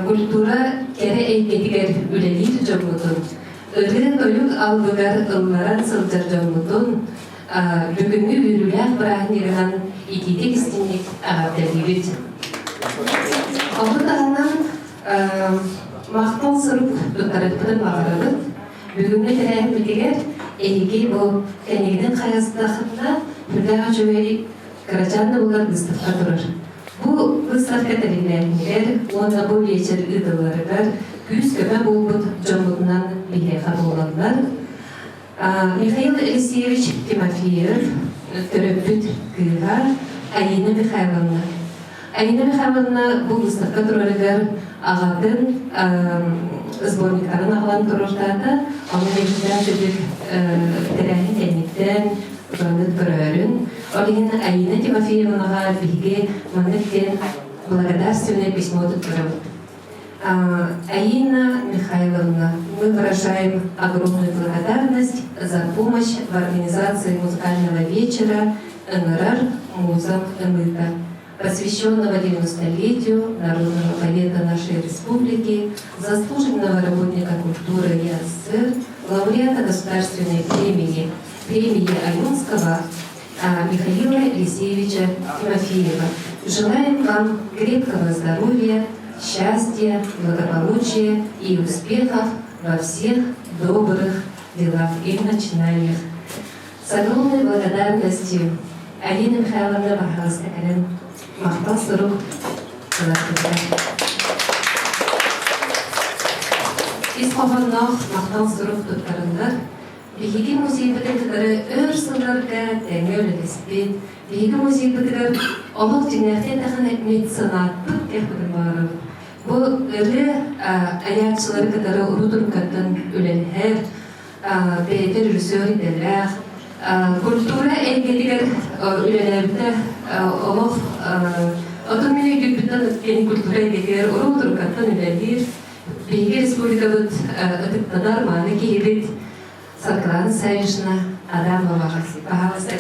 культура кэрэ эйгэтигэр үлэлиир дьоммутун, ырыа-тойук албыгар ылларан сылдьар дьоммутун бүгүҥҥү үөрүүлээх бырааһынньыгынан итиитик истиҥник эҕэрдэлиибит. Ону таһынан махтал сурук туттарыахпытын баҕарабыт. Бүгүҥҥү тэрээһиммитигэр эһиги бу кэннигинэн хайастаххытына сүрдээх үчүгэй кырачаан да буолар быыстапка турар. Бу выставка тэриллээһинигэр уонна бу вечер ыытылларыгар күүс-көмө буолбут дьоммутунан биһиэхэ буолаллар. Михаил Алексеевич Тимофеев төрөппүт кыыһа Аина Михайловна. Аина Михайловна бу выставка турарыгар аҕатын сборниктарын аҕалан туруортаата. Ону мэлдьи сүдүк тэрээһин кэнниттэн Ыланыт көрөөрүн. Ол иһин Аина Тимофеевнаҕа биһиги маннык диэн благодарственное письмо туттарабыт. Аина Михайловна, мы выражаем огромную благодарность за помощь в организации музыкального вечера «Ыҥырар музам ымыыта», посвященного 90-летию народного поэта нашей республики, заслуженного работника культуры ЯССР, лауреата государственной премии, премии Аюнского Михаила Елисеевича Тимофеева. Желаем вам крепкого здоровья, счастья, благополучия и успехов во всех добрых делах и начинаниях. С огромной благодарностью Алина Михайловна пожалуйста, кэлэн махтал сурук Ис хоһоонноох махтал сурук туттарыллар. Биһиги музейбытын кытары өр сылларга тэҥҥэ үлэлэспит, биһиги музейбытыгар олох дьиҥнээхтик даҕаны меценатпыт диэхпитин баҕарабыт. Бу ырыа айааччылары кытары урут-уруккаттан үлэлэһэр, бэйэтэ режиссер идэлээх, культура эйгэтигэр үлэлээбитэ олох отон мин өйдүүрбүттэн кини культура эйгэтигэр урут-уруккаттан үлэлиир. Биһиги республикабыт ытыктанар мааны киһибит Саргылана Саввична Адамова. Пожалуйста,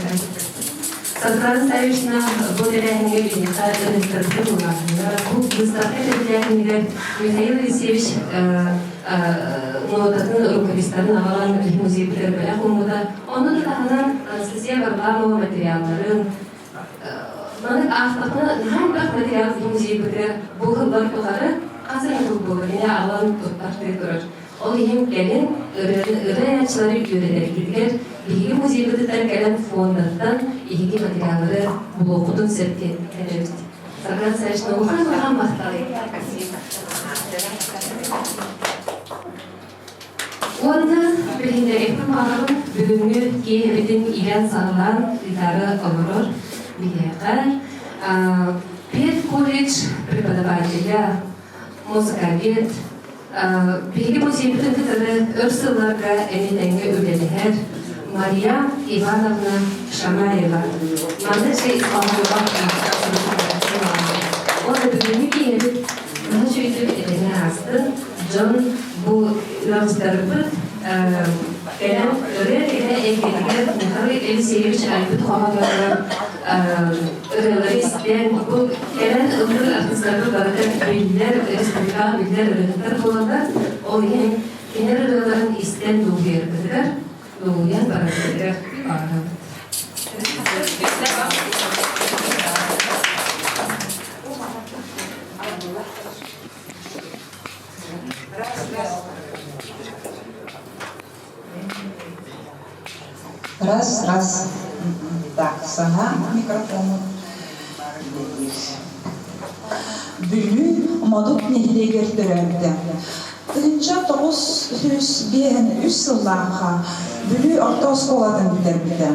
Саргылана Саввична бу тэрээһиҥҥэ биһиэхэ ырыттарбытын улаатыннар. Бу выставка тэрээһинигэр Михаил Алексеевич нотатын, рукопистарын аҕалан музейбытыгар бэлэх ууммута. Онно да таһынан Анастасия Варламова материалларын Маннык аахтахпына наһаа элбэх материал музейбытыгар бу сыллар тухары хас эмэ сыл буолла кини аҕалан туттартыы турар. Ол иһин кэлин ырыа айааччылары үөрэтэргитигэр биһиги музейбытыттан кэлэн фондаттан иһиги материаллары булуоххутун сөп диэн этэбит. Сарган Савична улахан улахан махтал. Уонна билиһиннэриэхпин баҕарабын бүгүҥҥү киэһэбитин иилээн-саҕалаан ыытаары олорор биһиэхэ педколледж преподавателя, музыковед, биһиги музейбытын кытары өр сылларга эмиэ тэҥҥэ үлэлэһэр Мария Ивановна Шамаева. Маннык сэй Уонна бүгүҥҥү киэһэбит наһаа үчүгэйдик этэҥҥэ аастын. Дьон бу ыалдьыттарбыт кэлэн ырыа кэрэ эйгэтигэр Михаил Елисеевич айбыт хоһоонноругар ырыалары истэн, бу кэлэн ыллыыр артыыстарбыт барыта биллэр, республикаҕа биллэр ырыаһыттар буолаллар. Ол иһин кинилэр ырыаларын истэн дуоһуйарбытыгар, дуоһуйан барарбытыгар баҕарабыт. Раз, раз. Так, саҥа микрофону Бүлүү Модут нэһилиэгэр төрөөбүтэ. 1953 сыллаахха Бүлүү орто оскуолатын бүтэрбитэ.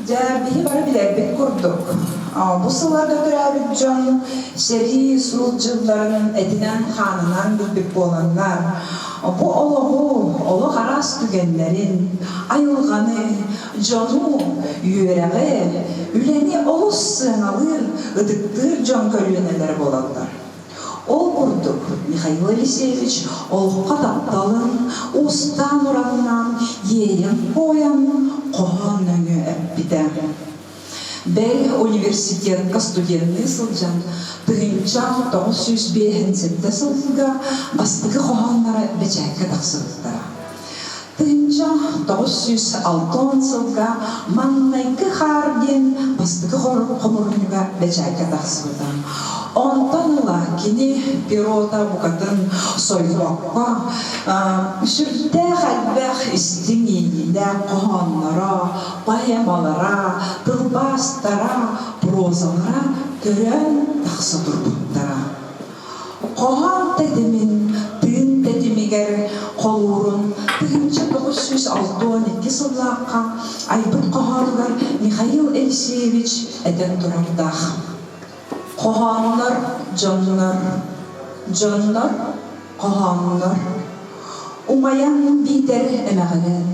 Дьэ, биһи бары билэрбит курдук, бу сылларга төрөөбүт дьон сэрии суут дьылларын этинэн-хаанынан билбит буоланнар, бу олоҕу, олох араас түгэннэрин, айылҕаны, дьону, үөрэҕи, үлэни олус сыаналыыр, ытыктыыр дьон көлүөнэлэрэ буолаллар. Ол курдук, Михаил Елисеевич олоххо тапталын уустаан-ураннаан иэйэн-куойан хоһоон нөҥүө эппитэ. Бэл университетка студенныы сылдьан 1957 сылга бастакы хоһоонноро бэчээккэ тахсыбыттара. 1960 сылга Маҥнайгы хаар диэн бастакы хомуурунньуга бэчээккэ тахсыбыта. Онтон ыла кини перота букатын сойбокко, сүрдээх элбэх истиҥ иэйиилээх хоһоонноро, поэмалара, тылбаастара, прозалара төрөөн тахса турбуттара. Хоһоон тэтимин тыын тэтимигэр холуурун 1962 сыллаахха айбыт хоһоонугар Михаил Елисеевич этэн турардаах. Хоһооннор дьоннор, дьоннор хоһооннор, умайан биитэр эмэҕирэн,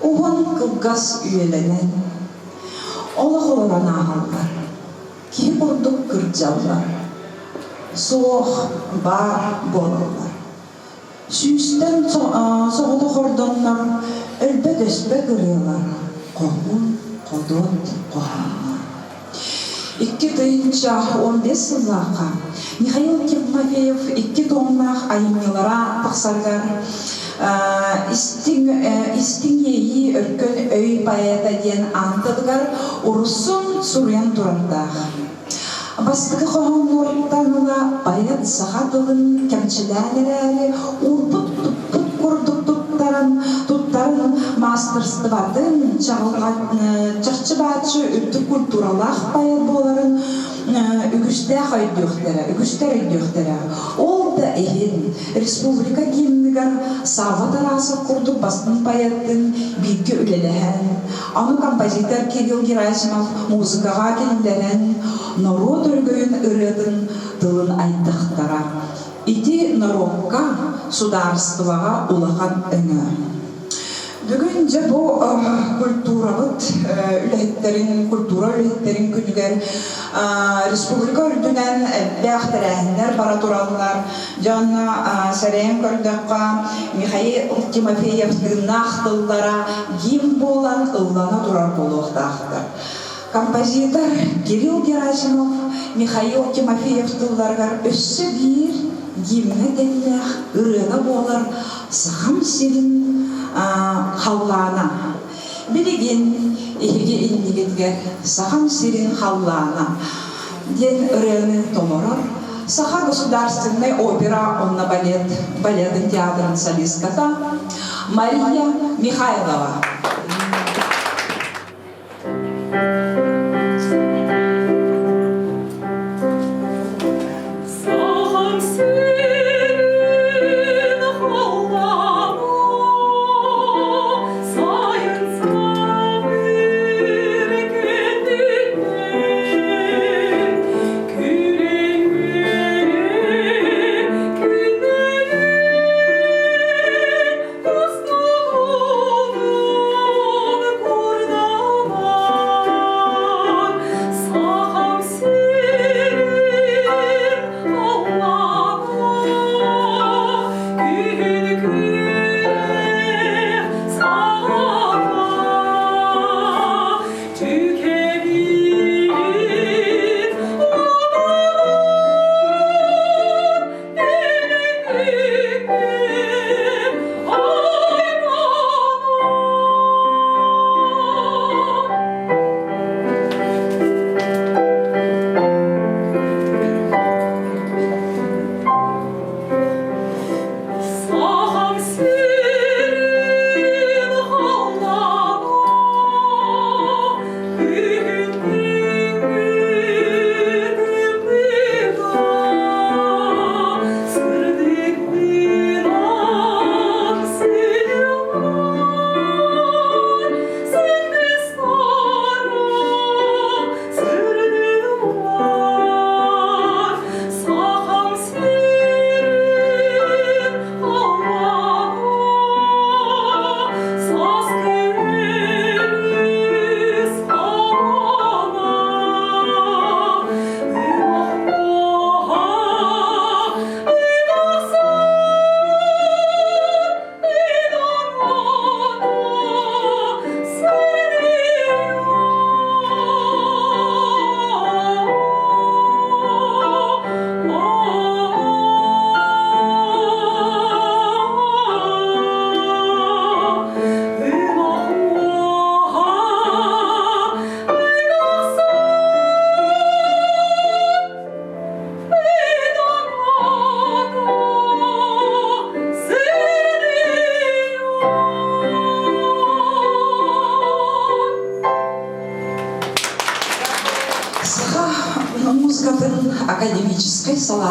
уһун кылгас үйэлэнэн, олох олорон ааһаллар. Киһи курдук кырдьаллар, суох баар буолаллар. Сүүстэн соҕотох ордоннор өлбөт-өспөт ырыалар, хоһуун, ходуот хоһооннор. 2015 сыллаахха Михаил Тимофеев икки туомнаах айымньылара тахсарыгар истиҥ иэйии өркөн өй поэта диэн аан тылыгар урусун суруйан турардаах. Бастакы хоһоонноруттан ыла поэт саха тылын кэмчилээн эрээри уурбут-туппут курдук туттаран, туттарын маастарыстыбатын, чахчы-бааччы үрдүк культуралаах поэт буоларын үгүстээх өйдүөхтэрэ, үгүстэр өйдүөхтэрэ. Ол да иһин республика гимныгар Савва Тарасов курдук бастыҥ поэттын бииргэ үлэлэһэн, аны композитор Кирилл Герасимов музыкаҕа киллэрэн, норуот өрөгөйүн ырыатын тылын айдахтара. Ити норуокка, судаарыстыбаҕа улахан өҥө. Бүгүн дьэ бу культурабыт үлэһиттэрин, культура үлэһиттэрин күнүгэр республика үрдүнэн элбэх тэрээһиннэр бара тураллар. Дьэ онно сэрэйэн көрдөххө, Михаил Тимофеев тыыннаах тыллара гимн буолан ыллана турар буолуохтаахтар. Композитор Кирилл Герасимов Михаил Тимофеев тылларыгар өссө биир гимҥэ тэҥнээх ырыата буолар Сахам сирин халлаана. Билигин эһиги иннигитигэр Сахам сирин халлаана диэн ырыаны толорор Саха государственнай опера уонна балет балетын театрын солистката Мария Михайлова. Сахан сирин халлаана, сайын самыр күнүнэн, күлэн үөрэ күннэнэн, Сахам сирин халлаана.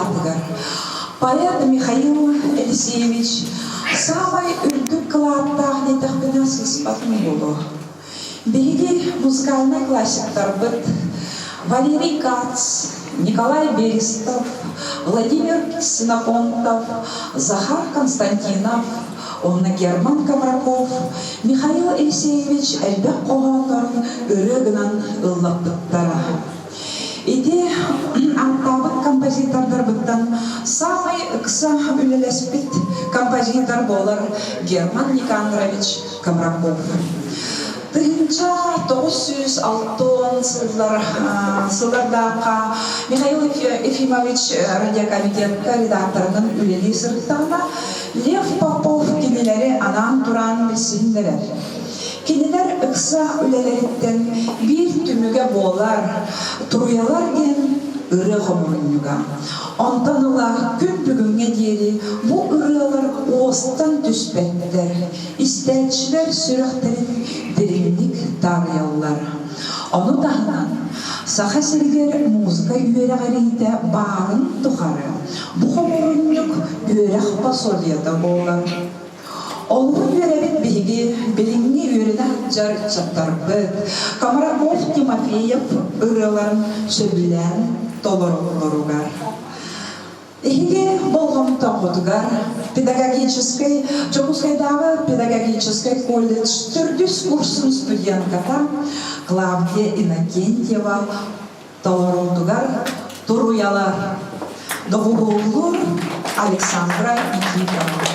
оскуолатыгар поэт Михаил Елисеевич саамай үрдүк кылааттаах диэтэхпинэ сыыспатым буолуо. Биһиги музыкальнай классиктарбыт Валерий Кац, Николай Берестов, Владимир Ксенофонтов, Захар Константинов уонна Герман Комраков Михаил Елисеевич элбэх хоһооннорун ырыа гынан ыллаппыттара. Ити ааттаабыт композитордарбыттан саамай ыкса үлэлэспит композитор буолар Герман Никандрович Комраков. 1960 сыллар сыллардаахха Михаил Ефимович радиокомитетка редакторынан үлэлии сырыттаҕына Лев Попов кинилэри анаан туран билсиһиннэрэр. Кинилэр ыкса үлэлэриттэн биир түмүгэ буолар Туруйалар диэн ырыа хомуурунньуга. Онтон ыла күн бүгүҥҥэ диэри бу ырыалар уостан түспэттэр, истээччилэр сүрэхтэрин дириҥник таарыйаллар. Ону таһынан, Саха сиригэр музыка үөрэҕириитэ баарын тухары бу хомуурунньук үөрэх пособиета буолар. Олуһун үөрэбит биһиги билиҥҥи үөрэнэ сылдьар ыччаттарбыт Комаров Тимофеев ырыаларын сөбүлээн толороллоругар. Эһиги болҕомтоҕутугар педагогическай Дьокуускайдааҕы педагогическай колледж төрдүс курсун студентката Клавдия Иннокентьева толоруутугар туруйалар доҕуһуоллуур Александра Никифорова.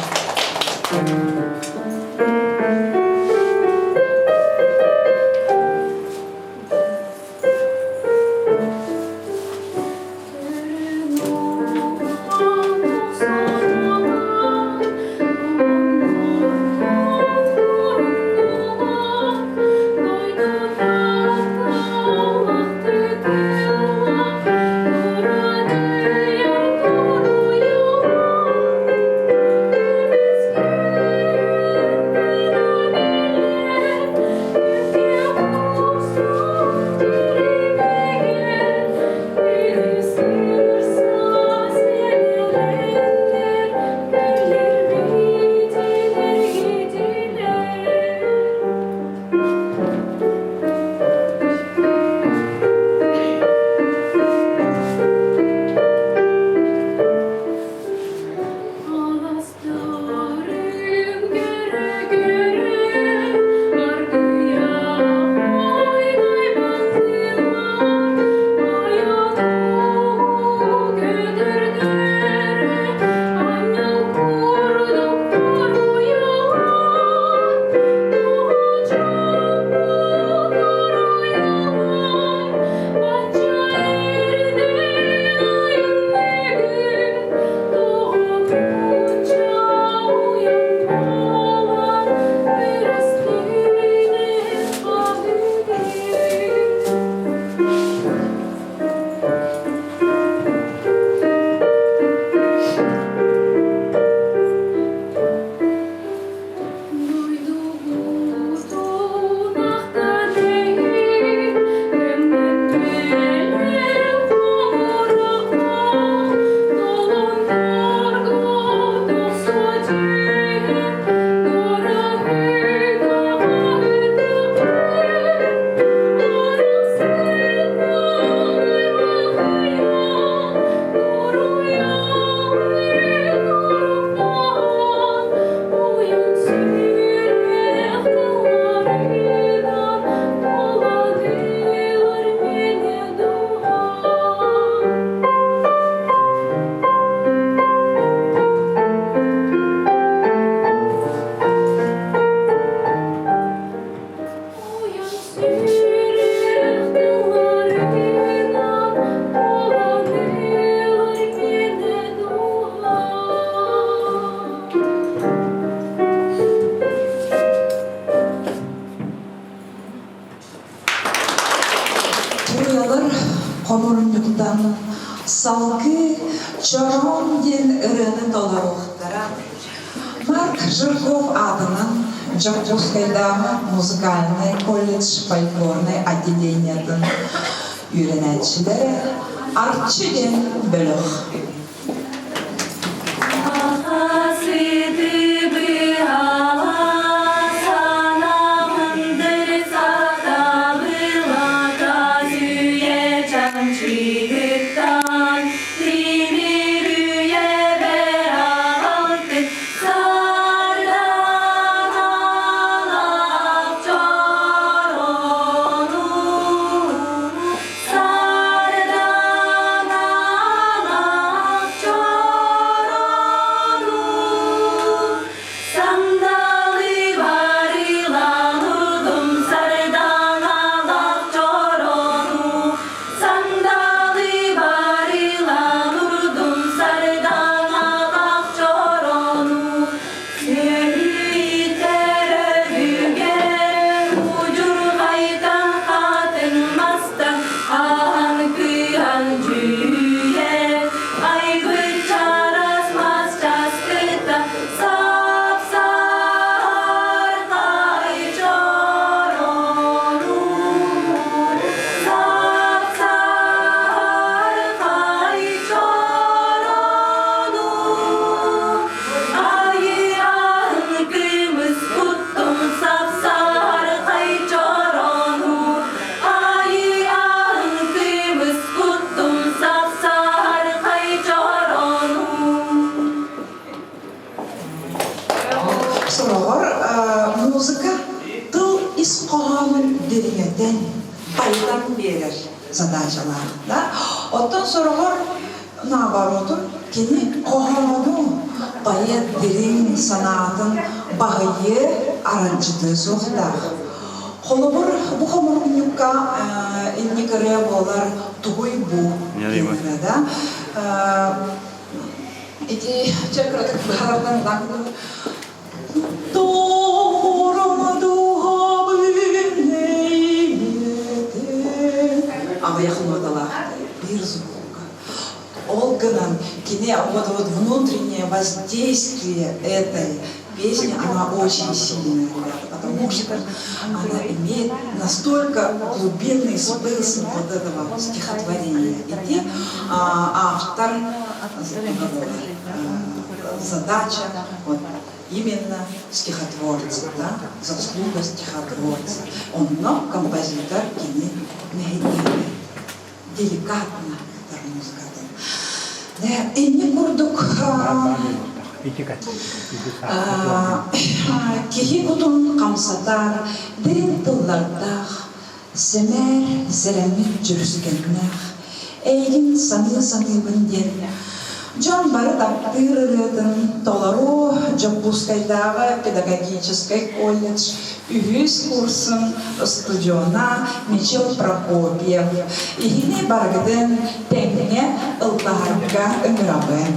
Туруйалар хомурунньуктан Салгыы Чороон диэн ырыаны толоруохтара. Марк Жирков аатынан Дьокуускайдааҕы музыкальнай колледж фольклорнай отделениетын үөрэнээччилэрэ Арчы диэн бөлөх. Дириҥэтэн, байытан биэрэр задачалаах. Да? Оттон сороҕор наоборотун кини хоһоону поэт дириҥ санаатын баһыйыы аранчытыа суохтаах. Холобур, бу хомуурунньукка инник ырыа буолар «Тугуй бу» диэн ырыа да. Ити чэ кыратык быһаардан Тоҕорум дууһабын эйиэтин аҕыйах нуоталаах биир звука. Ол гынан кини вот вот внутреннее воздействие этой песни, она очень сильная, ребята, потому что она имеет настолько глубинный смысл вот этого стихотворения. И те автор задача вот, именно стихотворца, да, заслуга стихотворца. Онно композитор кини нэһилиэгэ деликатно этэр музыкатын. Инни курдук киһи кутун хамсатар дириҥ тыллардаах, сэмээр сэрэммит дьүрүскэннээх, эйигин саныы-саныыбын диэн дьон бары таптыыр ырыатын толору Дьокуускайдааҕы педагогическай колледж үһүс курсун устудьуона Мичил Прокопьев иһини барыгытын тэҥҥэ ыллаһарга ыҥырабын.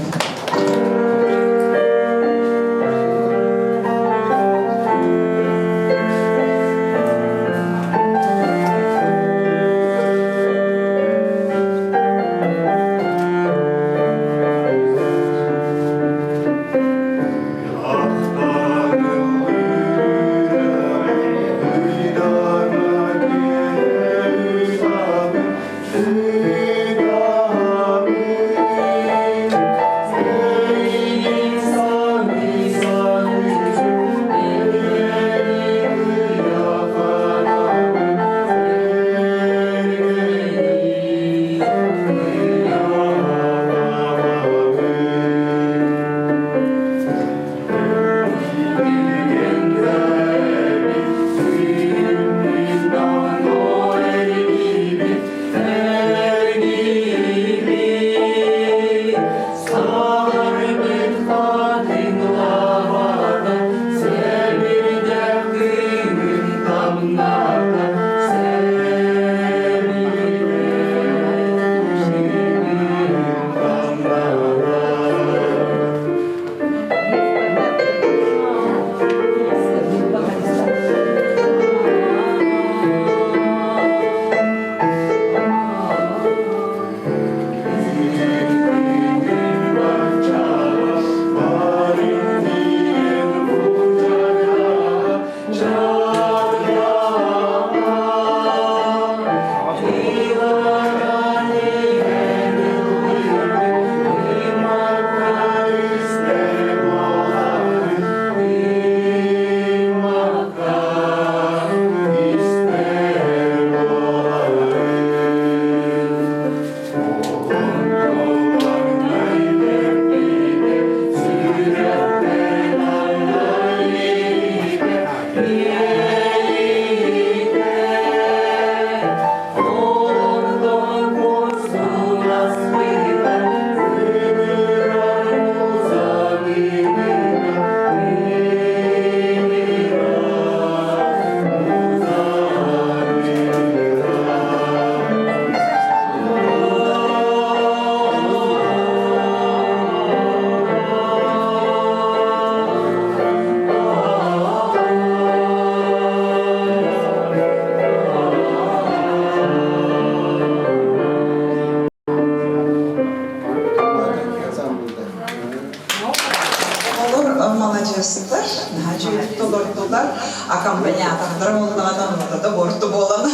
Олор маладьыастар, наһаа үчүгэйдик толордулар. Аккомпаниатордара буоллаҕына, онуота буорту буолан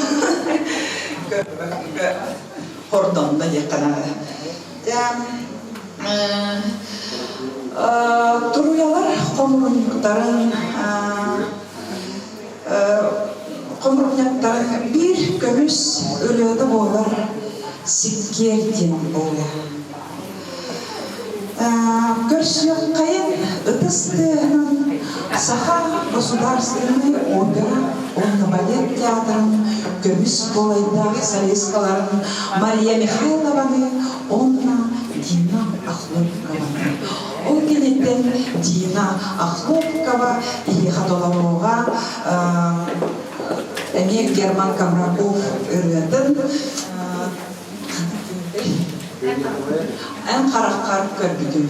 хордонно диэххэ наада. Туруйалар хомурунньуктарын хомурунньуктарын биир көмүс ырыата буолар сиккиэр диэн ырыа. Көрсүөххэйин. Ытыс тыаһынан Саха государственнай опера уонна балет театрын көмүс куолайдаах солисткаларын Мария Михайлованы уонна Дина Охлопкованы. Ол кэнниттэн Дина Охлопкова Иһиэхэ толоруоҕа эмиэ Герман Комраков ырыатын Эн хараххар көрбүтүм.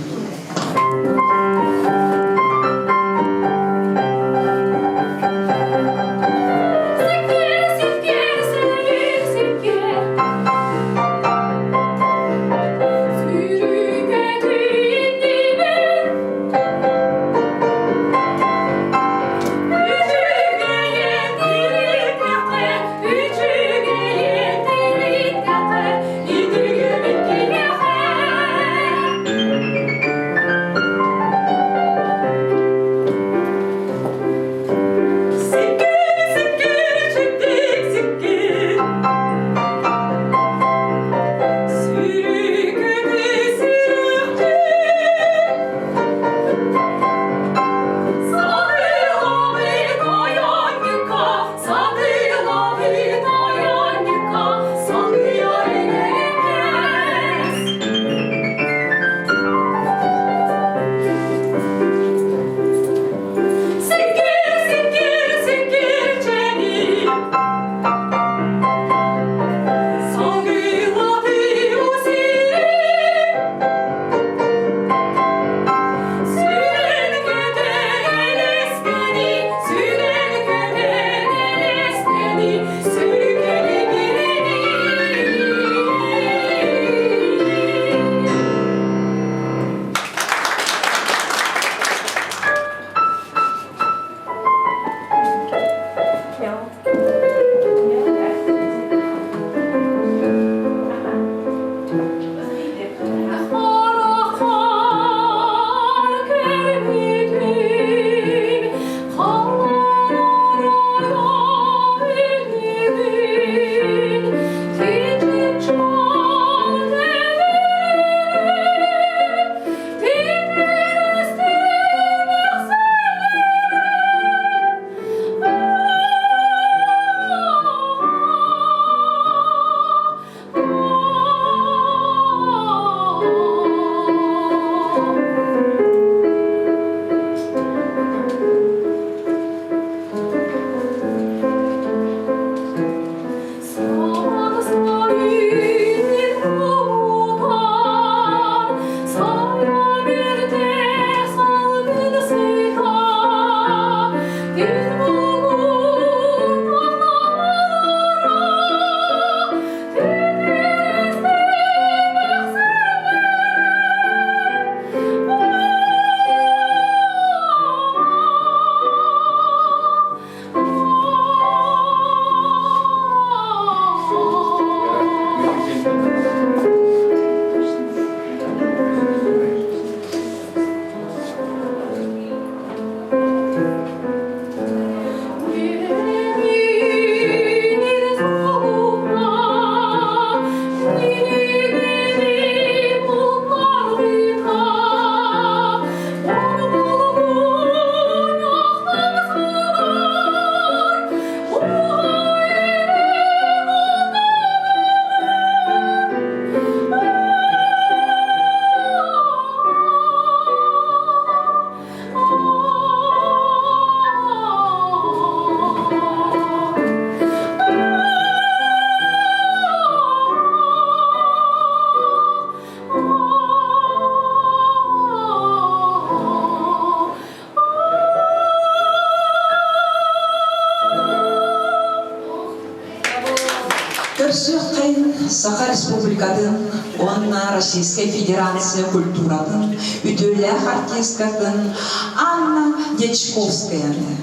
Көрсүөххэйин Саха Республикатын уонна Российскай Федерация культуратын үтүөлээх артисткатын Анна Дьячковскаяны,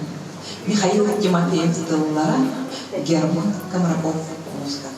Михаил Тимофеев тыллара, Герман Комраков музыката.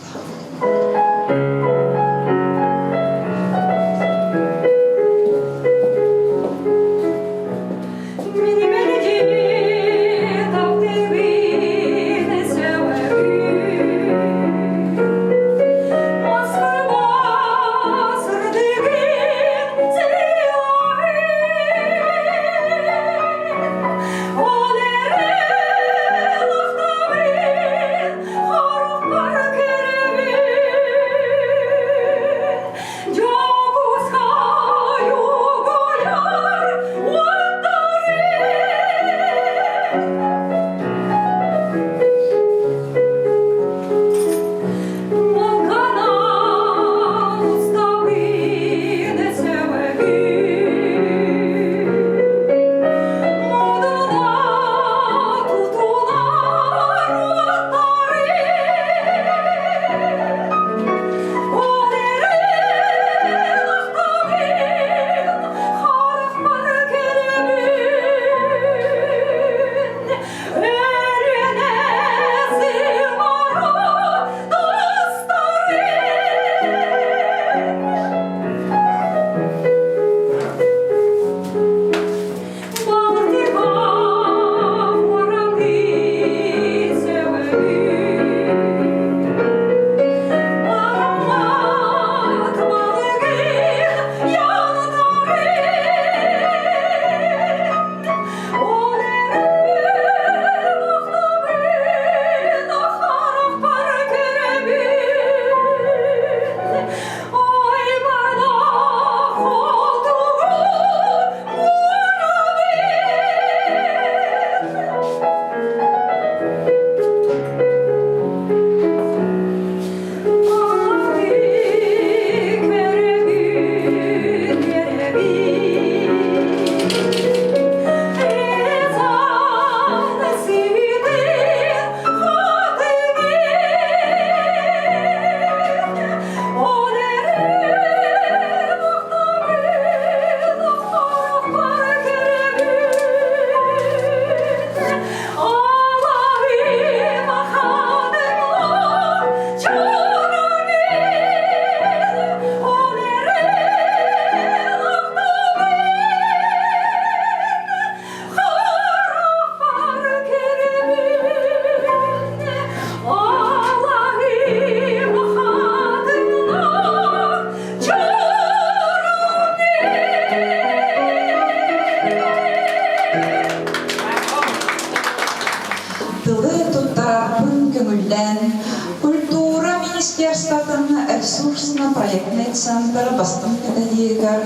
оркестратын ресурсно-проектнай центр бастыҥ педагогар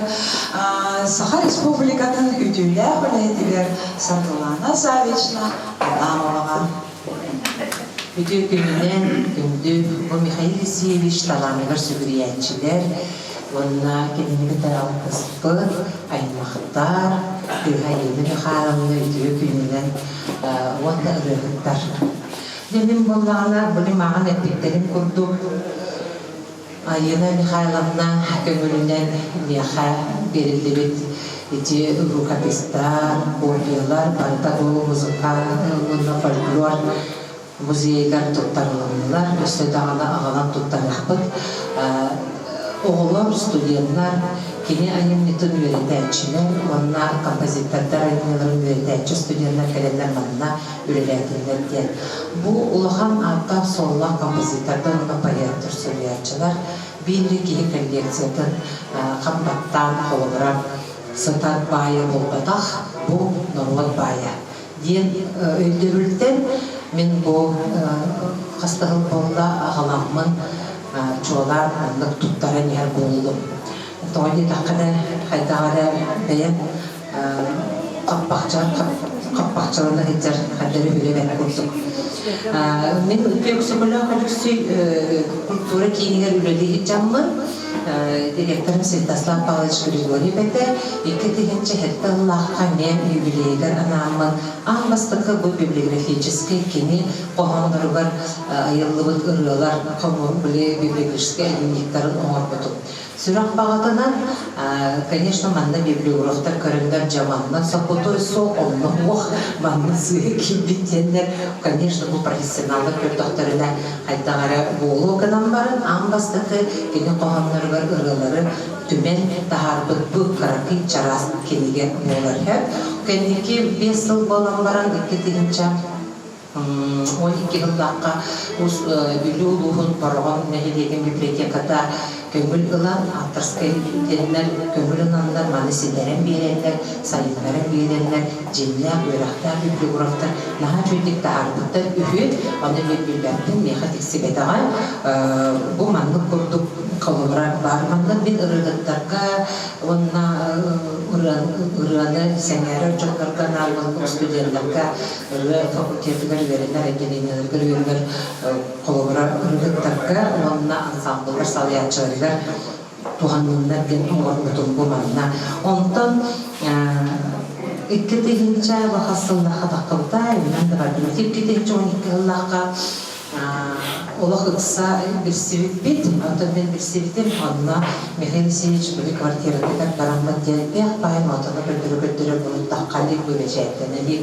Саха Республикатын үтүөлээх үлэһитигэр Саргылана Саввична Адамоваҕа. Үтүө күнүнэн күндү бу Михаил Алексеевич талааныгар сүгүрүйээччилэр уонна кинини кытары алтыспыт аймахтар, кыыһа Елена Михайловна үтүө күнүнэн уонна ырыаһыттар. Дьэ мин буоллаҕына били мааҕын эппиттэрин курдук Айыына Михайловна көҥүлүнэн миэхэ биэриллибит ити рукопистар, копиялар барыта бу музыка уонна фольклор музейыгар туттарылыннылар, өссө даҕаны аҕалан туттарыахпыт. Оҕолор, студеннар кини айымньытын үөрэтээччилэр уонна композитордар айымньыларын үөрэтээччи студеннар кэлэннэр манна үлэлээтиннэр диэн. Бу улахан ааттаах-суоллаах композитордар уонна поэттар, суруйааччылар биир киһи коллекциятын хам баттаан холобура сытар баайа буолбатах, бу норуот баайа диэн өйдөбүлтэн мин бу хас да сыл буолла аҕаламмын чуолаан маннык туттаран иһэр буоллум. Тоҕо диэтэххинэ, хайдах эрэ бэйэм хаппахчалана сылдьар ханна үлэ бэрт курдук. Мин Өксөкөлөөх Өлөксөй культура киинигэр үлэлии сылдьаммын, директорым Святослав Павлович Григорьев этэ, 2007 сыллаахха эмиэ юбилейыгар анааммын аан бастакы бу библиографическай кини хоһоонноругар айыллыбыт ырыалар били библиографическай дневниктарын оҥорбутум. Сүрэх баҕатынан, конечно, манна библиографтар көрөннөр дьэ манна сопотой суох, онно уох, манна сыыһа киирбит диэннэр, конечно, бу профессионаллар көрдөхтөрүнэ хайдах эрэ буолуо гынан баран, аан бастакы кини хоһоонноругар ырыалары түмэн таһаарбыт бу кыракый чараас кинигэ буолар. Кэнники 5 сыл буолан баран 2000 12 сыллаахха Бүлүү улууһун Бороҕон нэһилиэгин библиотеката көҥүл ылан, авторскай диэннэр көҥүл ыланнар, маны ситэрэн биэрэннэр, сайыннаран биэрэннэр, дьиҥнээх үөрэхтээх библиографтар наһаа үчүгэйдик таһаарбыттар үһү. Ону мин билбэппин, миэхэ тиксибэтэҕэ. Бу маннык курдук холобура баар. Манна мин ырыаһыттарга уонна ырыаны сэҥээрэр дьоннорго анаан студеннарга ырыа факультетыгар үөрэнэр отделениеларыгар үөрэнэр холобура ырыһыттарга уонна ансамбллар салайааччыларыгар туһанныннар диэн оҥорбутум бу манна. Онтон 2000 хас сыллаахха таххыбыта, иннан да бардыбыт. 2012 сыллаахха олох ыкса билсибиппит, онтон мин билсибитим, онно Михаил Васильевич били квартиратыгар бараммыт диэн бэх баай мотону көрдөрө-көрдөрө бултаххалык бу бэчээттэнэлик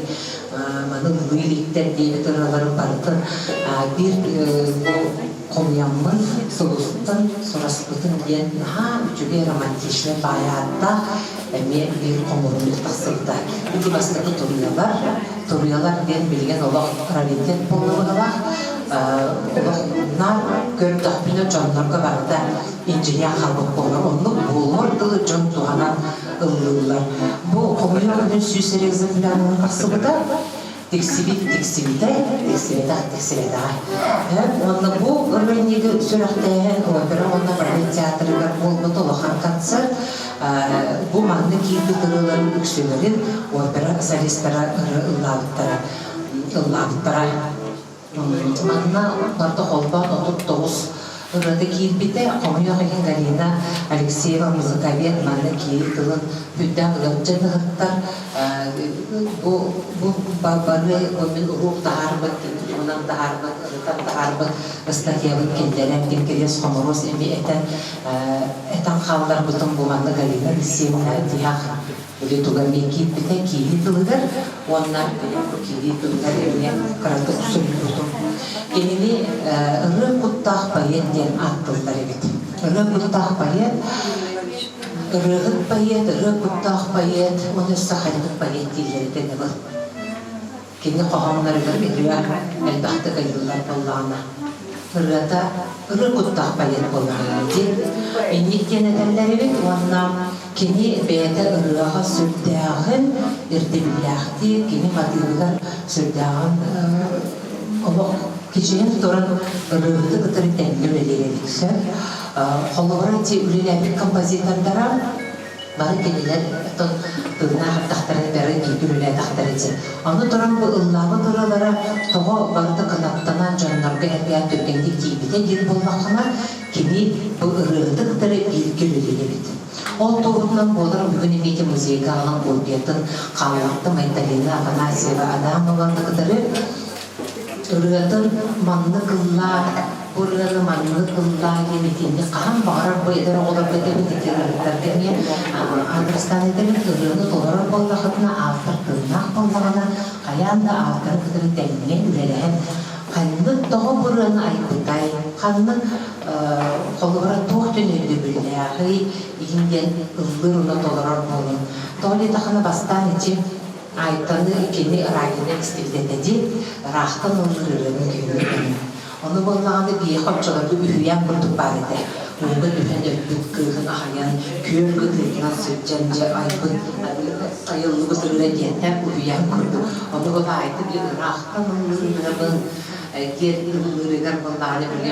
маны ылыы иликтэр диэбит ырыаларын барытын биир бу хомуйаммын сулустан сураспытым диэн наһаа үчүгэй романтичнай баай ааттаах эмиэ биир хомуурунньук тахсыбыта. Ити бастакы туруйалар, туруйалар диэн билигин олох раритет буолла быһыылаах. Олох наар көрдөхпүнэ дьоннорго барыта инженер хаалбыт буолар. Оннук буолуор дылы дьон туһанан ыллыыллар. Бу хомуйар күнүн 100 экземплярынан тахсыбыта. Тиксибит тиксибитэ, тиксибэтэх тиксибэтэҕэ. Уонна бу ырыанньыгы сүрэхтээһин опера уонна балет театрыгар буолбут улахан концерт. Бу манна киирбит ырыаларын үксүлэрин опера солистара ыллаабыттара. Ыллаабыттара. Манна барыта холбоон 39 ырыата киирбитэ. Хомойуох иһин Галина Алексеева музыковед манна киирии тылын үрдээх ыалдьан ыһыктар. Бу бу бары мин уруок таһаарбыт, туһунан таһаарбыт, ырытан таһаарбыт ыстатыйабын киллэрэн, киркириэс хомуруос эмиэ этэн этэн хаалларбытым бу манна Галина Алексеевна тиһэх Били туга эмиэ киирбитэ киирии тылыгар уонна киирии тылыгар эмиэ кыратык суруйбутум. Кинини ырыа куттаах поэт диэн ааттыыллар эбит. Ырыа куттаах поэт, ырыаһыт поэт, ырыа куттаах поэт уонна өссө хайдах поэт дииллэр этэ был. Кини хоһоонноругар ырыа элбэхтик айыллар буоллаҕына, ырыата ырыа куттаах поэт буоллаҕына диэн инник диэн этэллэр эбит уонна кини бэйэтэ ырыаҕа сүрдээҕин ирдэбиллээхтиир, кини матыыбыгар сүрдээҕин олох. Кичийэн туран ырыаһыты кытары тэҥҥэ үлэлиир эбит сөп. Холобура, ити үлэлээбит композитордара бары кинилэр оттон тыыннаах ардахтарын бары бииргэ үлэлээтэхтэрэ дии. Аны туран бу ыллаабыт ырыалара тоҕо барыта кынаттанан дьоннорго эргээн түргэнник тиийбитэ диир буоллаххына, кини бу ырыаһыты кытары бииргэ үлэлиир эбит. Ол туоһутунан буолар бүгүн эмиэ музейга аҕалан копиятын хааллартым Айталина Афанасьева Адамованы кытары ырыатын маннык ыллаа, бу ырыаны маннык ыллаа диэн итинник хаһан баҕарар бу эдэр оҕолорго этэбин, ити ырыаһыттарга эмиэ адрестаан этэбин, ырыаны толорор буоллахытына, автор тыыннаах буоллаҕына, хайаан да авторы кытары тэҥҥэ үлэлэһэн ханнык тоҕо бу ырыаны айбытай, ханнык холобура туох түн өйдөбүллээҕий игин диэн ыллыыр уна толорор буолун. Тоҕо диэтэххинэ бастаан ити Айтаны кини радионы истибит этэ дии, ыраахтан ыллыыр ырыаны күһүҥҥү Ону буоллаҕына биһиэхэ оччолорго үһүйээн курдук баар этэ. Ууга түһэн өлбүт кыыһын аһыйан, күөл кытыытынан сылдьан дьэ айбыт айыллыбыт ырыа диэнтэн уһуйаан курдук. Ону була Айта били ыраахтан ыллыыр ырыабын диэн ыллыырыгар буоллаҕына били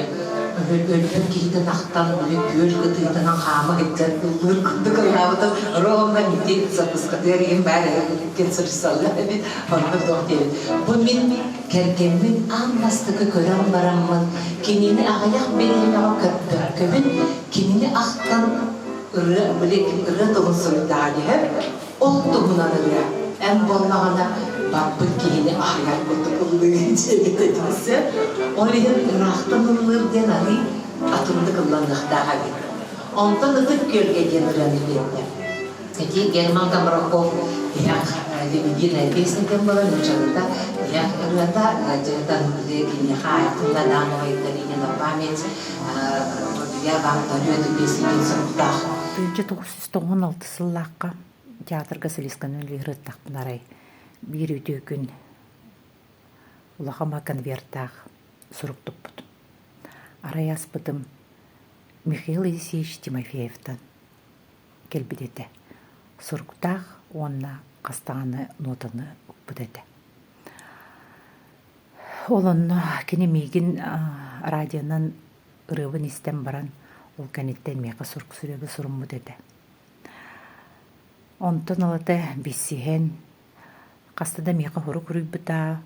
өлбүт киһитин ахтан били күөл кытыытынан хаама сылдьан ыллыыр курдук ыллаабытым ровно ити запускатыгар иһин баар диэн суруйсаллар эбит онно туох диэбит бу мин кэргэммин аан бастакы көрөн бараммын кинини аҕыйах бириэмэҕэ көрбөккөбүн кинини ахтан ырыа били ырыа тылын суруйдаҕа диһэр Ол туһунан ырыа эн буоллаҕына барбыт киһини аһыйар курдук ыллыыгын диэбит этимсэ. Ол иһин ыраахтан ыллыыр диэн арыый атыннык ылланыахтаах эбит. Онтон Ытык Күөлгэ диэн ырыаны биэрдэ. Ити Герман Комраков тиһэх Лебединая песня диэн буолар нууччалыыта тиһэх ырыата дьыһытан киниэхэ Айтылла Адамова Айталине на память я вам дарю эту песню диэн суруктаах. 1996 сыллаахха театрга солистканы үлэлиир арай биир үтүө күн улахан конвертаах сурук туппутум. Арай аспытым Михаил Елисеевич Тимофеевтан кэлбит этэ. Суруктаах уонна хас даҕаны нотаны укпут этэ. Ол онно кини миигин радионан ырыабын истэн баран, ол кэнниттэн миэхэ сурук суруйарга суруммут этэ. Онтон ылата билсиһэн, хаста да миэхэ сурук суруйбута,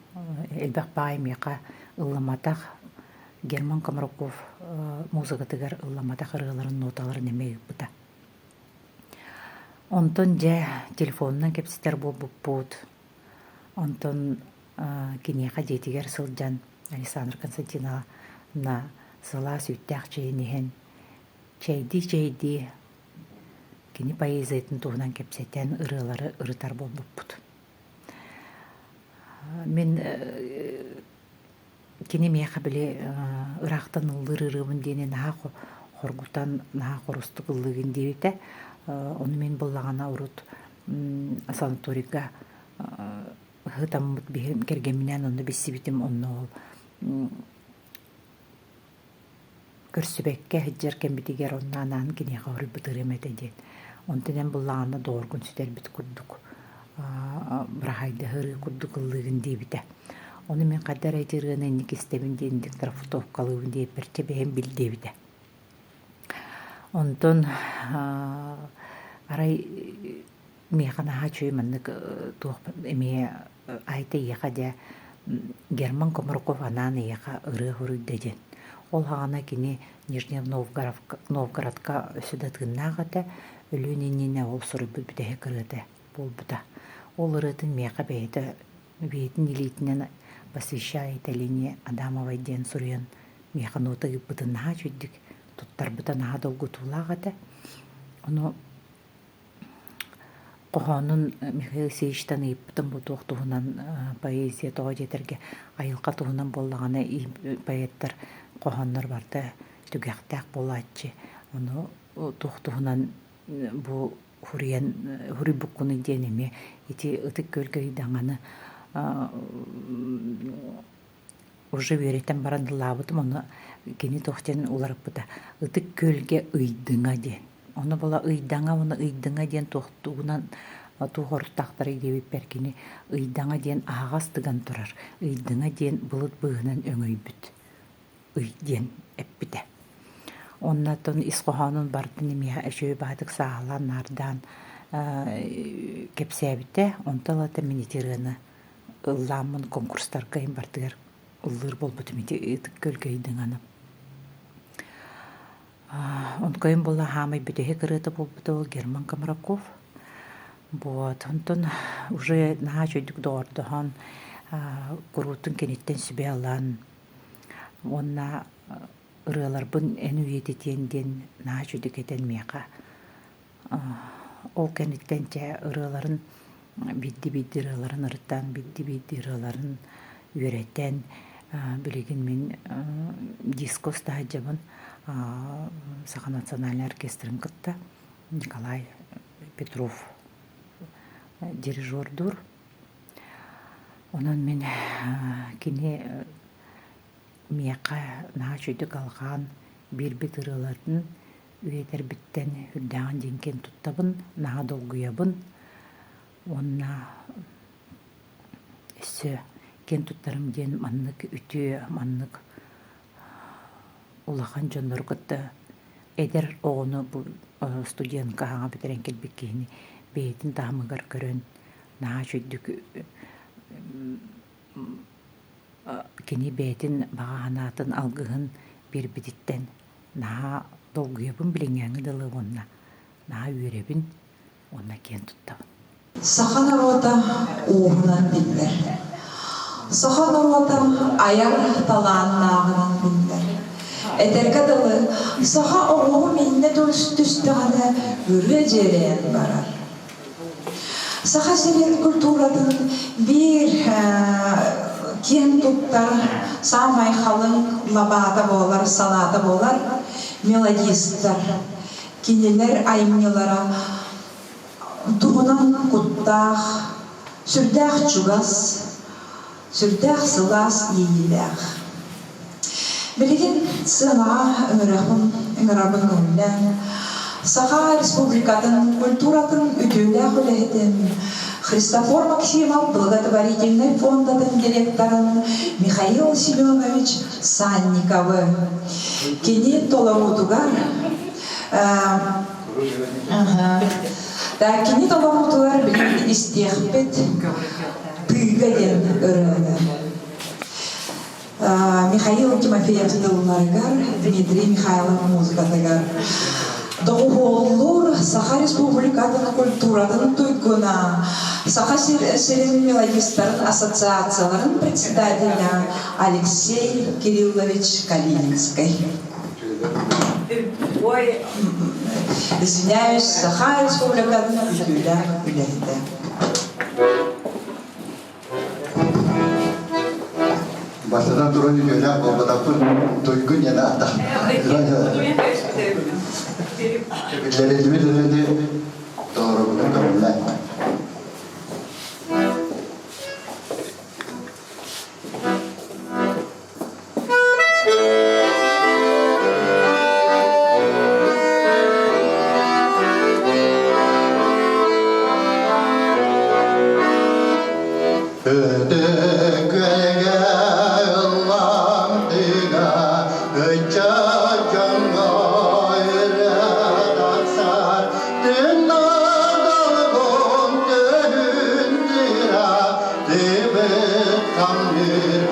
элбэх баай миэхэ ылламатах Герман Комраков музыкатыгар ылламатах ырыаларын ноталарын эмиэ ыыппыта. Онтон дьэ телефонунан кэпсэтэр буолбуппут. Онтон киниэхэ дьиэтигэр сылдьан Александра Константиновна сылаас үүттээх чэйин иһэн чэйдии-чэйдии кини поэзиятын туһунан кэпсэтэн ырыалары ырытар буолбуппут. Мин кини миэхэ били ыраахтан ыллыыр ырыабын диэни наһаа хоргутан, наһаа хорустук ыллыыгын диэбитэ. Ону мин буллаҕына урут санаторийга ыһытаммыт кэргэмминээн онно билсибитим онно ол көрсүбэккэ сылдьар кэммитигэр онно анаан киниэхэ хоруйбут ырыам этэ диэн. Онтон эн буллаҕына доҕоргун сүтэрбит курдук быраһаайдаһыы курдук ыллыыгын диэбитэ. Ону мин хайда эрэ ити ырыаны инник истэбин диэн драфтовкалыыбын диэбиппэр чэ бэйэм бил диэбитэ. Онтон арай миэхэ наһаа үчүгэй маннык туох эмиэ Айта эйиэхэ дьэ Герман Комраков анаан эйиэхэ ырыа суруйда диэн. Ол саҕана кини Нижний Новгородка өссө да тыыннаах этэ, өлүөн иннинэ ол суруйбут бүтэһик ырыата буолбута. Ол ырыатын миэхэ бэйэтэ бэйэтин илиитинэн посвящаю Айталине Адамовой диэн суруйан миэхэ нота ыыппытын наһаа үчүгдүк туттарбыта наһаа долгутуулаах этэ. Ону Хоһоонун Михаил Алексеевичтан ыйыппытым бу туох туһунан поэзия тоҕо диэтэргэ айылҕа туһунан буоллаҕына поэттар хоһооннор барыта түгэхтээх буолааччы. Ону туох туһунан бу суруйан суруйбуккунуй диэн эмиэ ити Ытык Күөлгэ ыйдаҥаны уже үөрэтэн баран ыллаабытым ону кини туох диэн уларыппыта Ытык Күөлгэ ыйдыҥа диэн. Ону була ыйдаҥа уонна ыйдыҥа диэн туохтугунан Туох оруттаахтарый диэбиппэр кини ыйдаҥа диэн аһаҕас тыган турар, ыйдаҥа диэн былыт быыһынан өҥөйбүт ый диэн эппитэ. Оннотон ис хоһоонун барытын эмиэ үчүгэй баҕайытык сааһылаан наардаан кэпсээбитэ. Онтон ылата мин ити ырыаны ыллааммын конкурстарга иһин барытыгар ыллыыр буолбутум ити ытык көлгө ыйдаҥаны. Онкойун буолла хаамай бүтэһик ырыата буолбута ол Герман Комраков. Вот онтон уже наһаа үчүгэйдик доҕордоһон куруутун киниттэн сүбэ ылан уонна ырыаларбын эн үйэтитиэн диэн наһаа үчүгэйдик этэн миэхэ ол кэнниттэн чэ ырыаларын биирдии-биирдии ырыаларын ырытан, биирдии-биирдии ырыаларын үөрэтэн билигин мин диско устаһадьабын Саха национальнай оркестрын кытта Николай Петров дирижердуур. Онон мин кини миэхэ наһаа үчүгэйдик алҕаан биэрбит ырыаларын үйэтэрбиттэн үрдээҕин диэн киэн туттабын, наһаа долгуйабын уонна өссө киэн туттарым диэн маннык үтүө, маннык улахан дьоннору кытта эдэр оҕону бу студентка хаҥа бүтэрэн кэлбит киһини бэйэтин таһымыгар көрөн наһаа үчүгэйдик кини бэйэтин баҕа санаатын алгыһын биэрбититтэн наһаа долгуйабын билиҥҥээҥҥи дылы уонна наһаа үөрэбин уонна киэн туттабын. Саха норуота ууһунан биллэр. Саха норуота айар талааннааҕынан биллэр. Этэргэ дылы, саха оҕуһу миннэ түстэҕинэ ырыа дьиэрэйэн барар. Саха сирин культуратын биир киэн туттар саамай халыҥ лабаата буолар, салаата буолар мелодистар. Кинилэр айымньылара туһунан куттаах, сүрдээх чугас, сүрдээх сылаас иэйиилээх. Билигин сыанаҕа ыҥырыахпын ыҥырарбын көҥүллээн, Саха Республикатын культуратын үтүөлээх үлэһитин Христофор Максимов благотворительнай фондатын директорын Михаил Семенович Санниковы кини толоруутугар кини толоруутугар билигин истиэхпит Тыыга диэн ырыаны. Михаил Тимофеев тылларыгар, Дмитрий Михайлов музыкатыгар доҕуһуоллуур Саха Республикатын культуратын туйгуна, Саха сирин мелодистарын ассоциацияларын председателя Алексей Кириллович Калининскай. Ой, извиняюсь, Саха Республикатын үтүөлээх үлэһитэ. Бастатан туран үтүөлээх буолбатахпын туйгун диэн ааттах. Биллэриллибит үлэни толорорбутун көҥүллээн. Өтөкөлгө ыллам тыга ыччат дьоҥҥо өрө тахсар тыыннаах долгун төһүн тыыра тыбыт хамныыр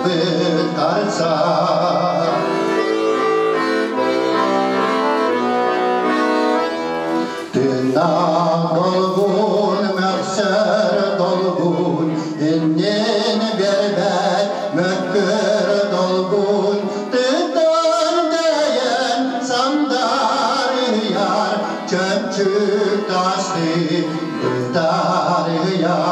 тыбыт харсар Тыыннаах долгун мөхсөр долгун иннин биэрбэт мөккүөр долгун тыттан дэйэн сандарыйар чөмчүк тасты бытарыйар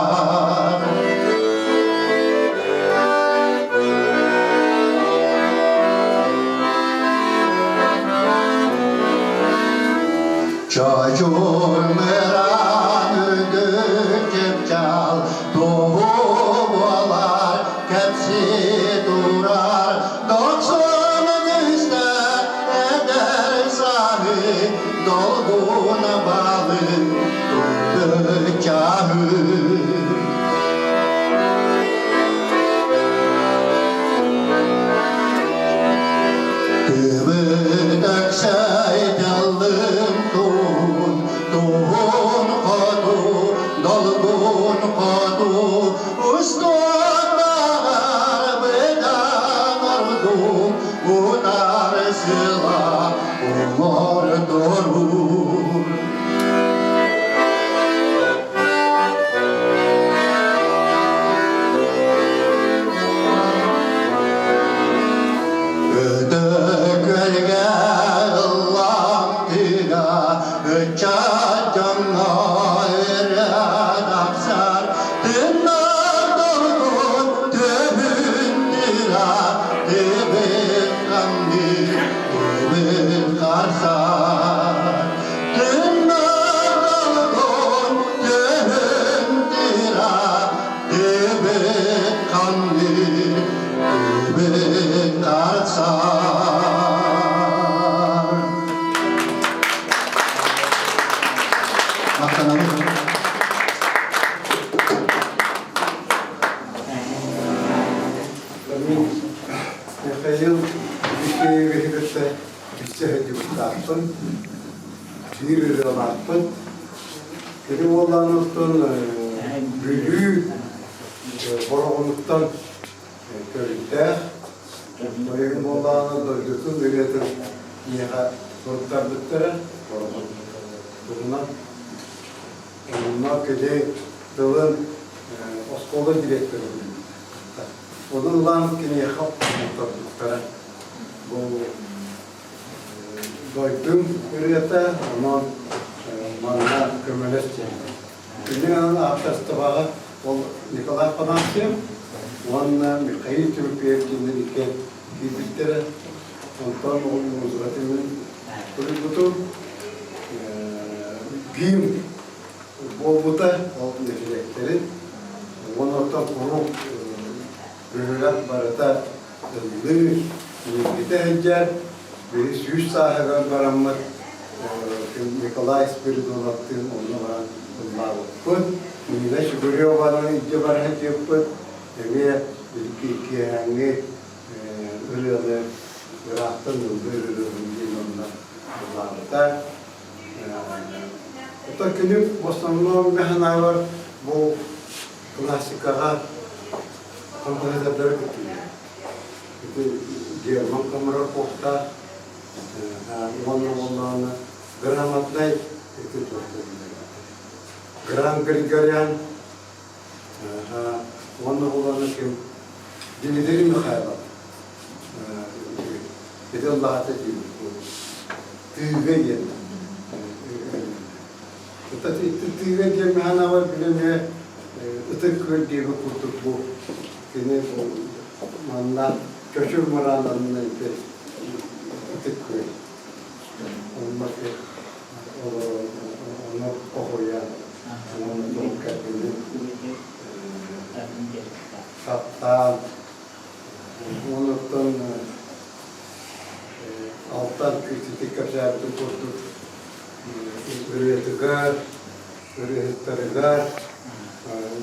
Михаил Михеевиһи кытта билсэ сылдьыбыттаахпын, биир ырыалаахпын. Кини уоллаан Бүлүү Бороҕонуттан төрүттээх. Ойуун уоллаана дойдутун ырыатын миэхэ суруттарбыттара Бороҕон туһунан. Онно кини тылын оскуола директора Ону ылан киниэхэ оҥотторбуттара. Бу дойдум ырыата, онон манна көмөлөс диэн. Кини ааптарыстыбаҕа ол Николай Афанасьев уонна Михаил Тимофеев диэннэр иккиэн киирбиттэрэ. Онтон ол музыкатын мин суруйбутум. Гимн буолбута ол нэһилиэктэрин уонна оттон куруук бөһүөлэк барыта ыллыы, илгитэ сылдьар. Биһи 100 сааһыгар бараммыт Николай Спиридоновтыын онно баран ыллаабыппыт. Нина Чугуреваны илдьэ бара сылдьыппыт. Эмиэ киэһээҥҥи ырыаны ыраахтан ыллыыр ырыабын диэн онно ыллаабыта. Оттон күнүм в основном механавар бу классикаҕа композитордары кыттыылар. Ити Герман Комаровтаах уонна уонна грамотнай ити Гран Григорян уонна уонна ким Дмитрий Михайлов ити ыллаата диибит тыыга диэн тыыга диэн маханавар билэмэ ытык күөл диэби курдук бу кини бу манна чочур мыраананна ити ытык күөл онно ону хоһуйан уонна дьон кэргэнин таптаан Онуттан алтан күүтүтүк кэпсээбитин курдук ырыатыгар, ырыаһыттарыгар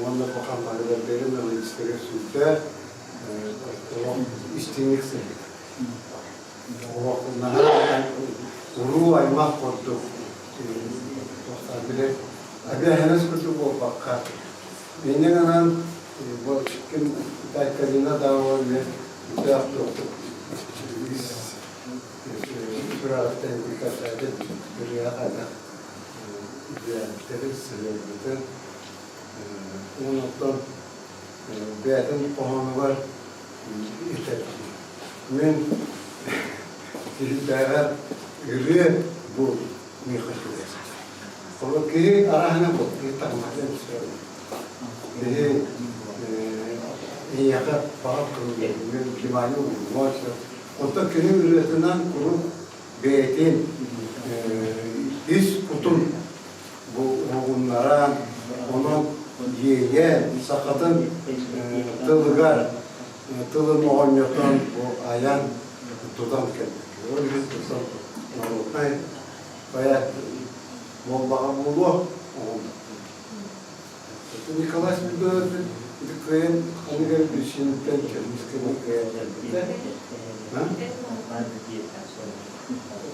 уонна бу хампаһыдардарын мелодистарыгар сүрдээх олох истиҥник сылдьар. Олох наһаа уруу аймах курдук били обязанность курдук буолбакка инньэ гынан бу ким Калина Давова үтээх туохтук ис сүрэҕиттэн кэпсээбит ырыа хайдах үбүлээбиттэрин сыһыарбытын уонна бэйэтин хоһоонугар этэр мин киһитээҕэр ырыа бу миэхэ чугас. Ол киһи арааһына бу киһи таҥнатын киһи эйиэхэ баҕар көрүллэрин внимание уурумуон сөп. Онтон кини ырыатынан куруук бэйэтин ис кутун бу уһугуннаран, онон иэйэн, сахатын тылыгар тылын оҕонньотон бу айан тутан кэлбит. Ол иһин тутан народнай поэт буолбаҕа буолуо. Николай Спиридонович ити кыайан аныгар Бүрсиниттэн Чернышканы кыайан кэлбитэ.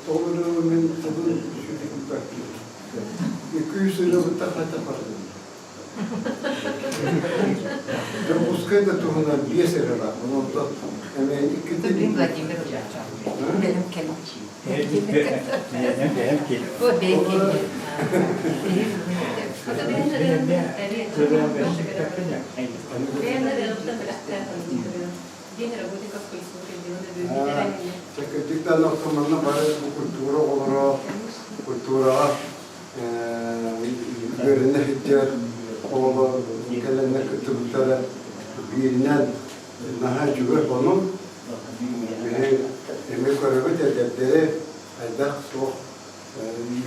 Тоҕо мин тылын сүтүкпэппин. Икки-үс ырыабытта хайта бардым. Дьокуускай да туһунан биэс эрэ баар. Онон эмиэ иккитин... Мин Владимир Бэлэм кэлим. Бэйэм кэлим. Бэйэм кэлим. Кырдьыктан манна бары культура оҕолоро культураҕа үөрэнэ сылдьар оҕолор кэлэннэр кыттыбыттара бииринэн наһаа үчүгэй онон биһи эмиэ көрөбүт эдэрдэри хайдах суох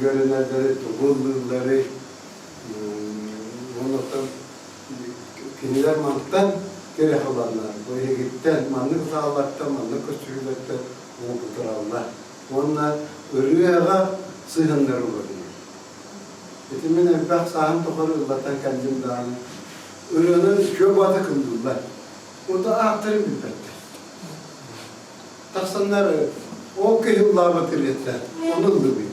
үөрэнэллэри тугу ыллыылларый уонна оттон кинилэр мантан тирэх ыланнар бу эһигиттэн маннык сааллартан маннык көстүүлэртэн уопутураллар уонна ырыаҕа сыһыаннара уларыйар. Ити мин элбэх сааһым тухары ыллатан кэллим даҕаны ырыаны үчүгэй баата кыллыыллар. Онто ааттарын билбэттэр. Тахсаннар ол киһи ыллаабыт ырыата ону ыллыбыт.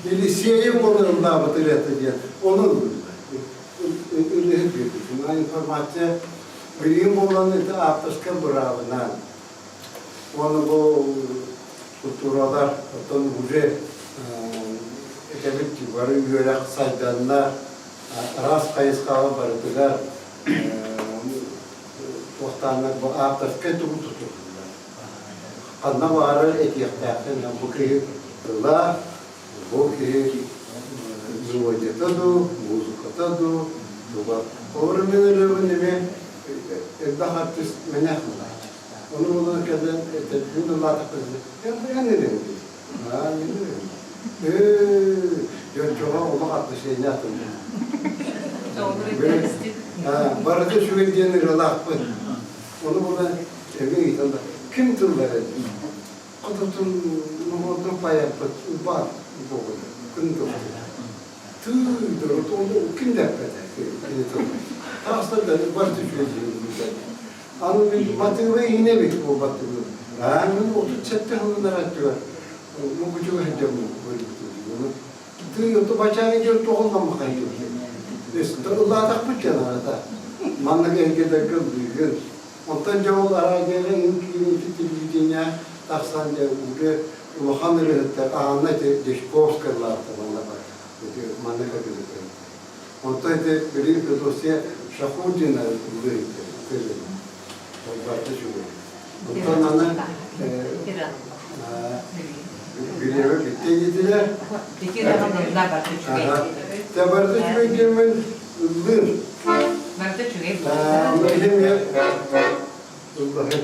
Елисеев уола ыллаабыт ырыата диэн ону ыллыбыт. Ырыаһыт биэрбит. Информация билигин буолан ити авторскай быраабынан уонна бу культуралар оттон уже этэбит бары үөрэх сайданна араас хайысхаҕа барытыгар туохтааннар бу авторскай тугу тутуллар ханна баҕарар этиэхтээхтэн бу киһи тыла бу киһи мелодията дуу музыката дуу туга олору мин ырыабын эмиэ элбэх артист мэнээх Ону булан кэлэн этэрбин ылаатахпына, эн ырыаҥ дии. Аа, мин ырыам. Ээ, дьончоҕо олох отношение атын. Барыта үчүгэй диэн ырыалаахпын. Ону булан эмиэ ыйыталлар. Ким тыллар эдий? Хототун ноҕордон пайаппыт Уйбаан буолуо. Күн тыллар. Тыы, ким да эппэтэ кини тыллар. Таастар да барыта үчүгэй диэн. Аны мин матыыба иһинэ эбит буолбаттыбын. Аа, мин 37 сылын өттүгэр мукучуга сылдьаммын көрбүтүм. Тыы оту бачааны дьон тоҕолломмакай Ыллаатахпыт дьон арата. Маннык эргедэргэ ыллыыгын. Онтон дьэ ол араадьыйаҕа иҥ киирин телевидение тахсан дьэ уже улахан ырыаһыттар Анна Дьячковская ыллаабыта манна маннык эбит. Онтон ити били Федосия Шахурдина ыллыыр барыта үчүгэй. Онтон аны бириэмэ бүттэ диэтилэр. Тэ барыта үчүгэй диэммин ыллыыр. Барыта үчүгэй. Ыллаһын.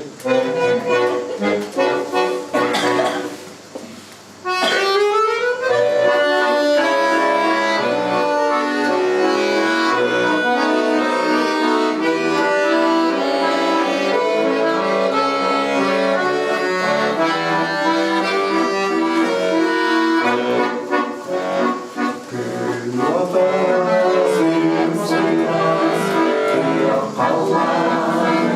Күн ото сып-сылаас, күөх халлаан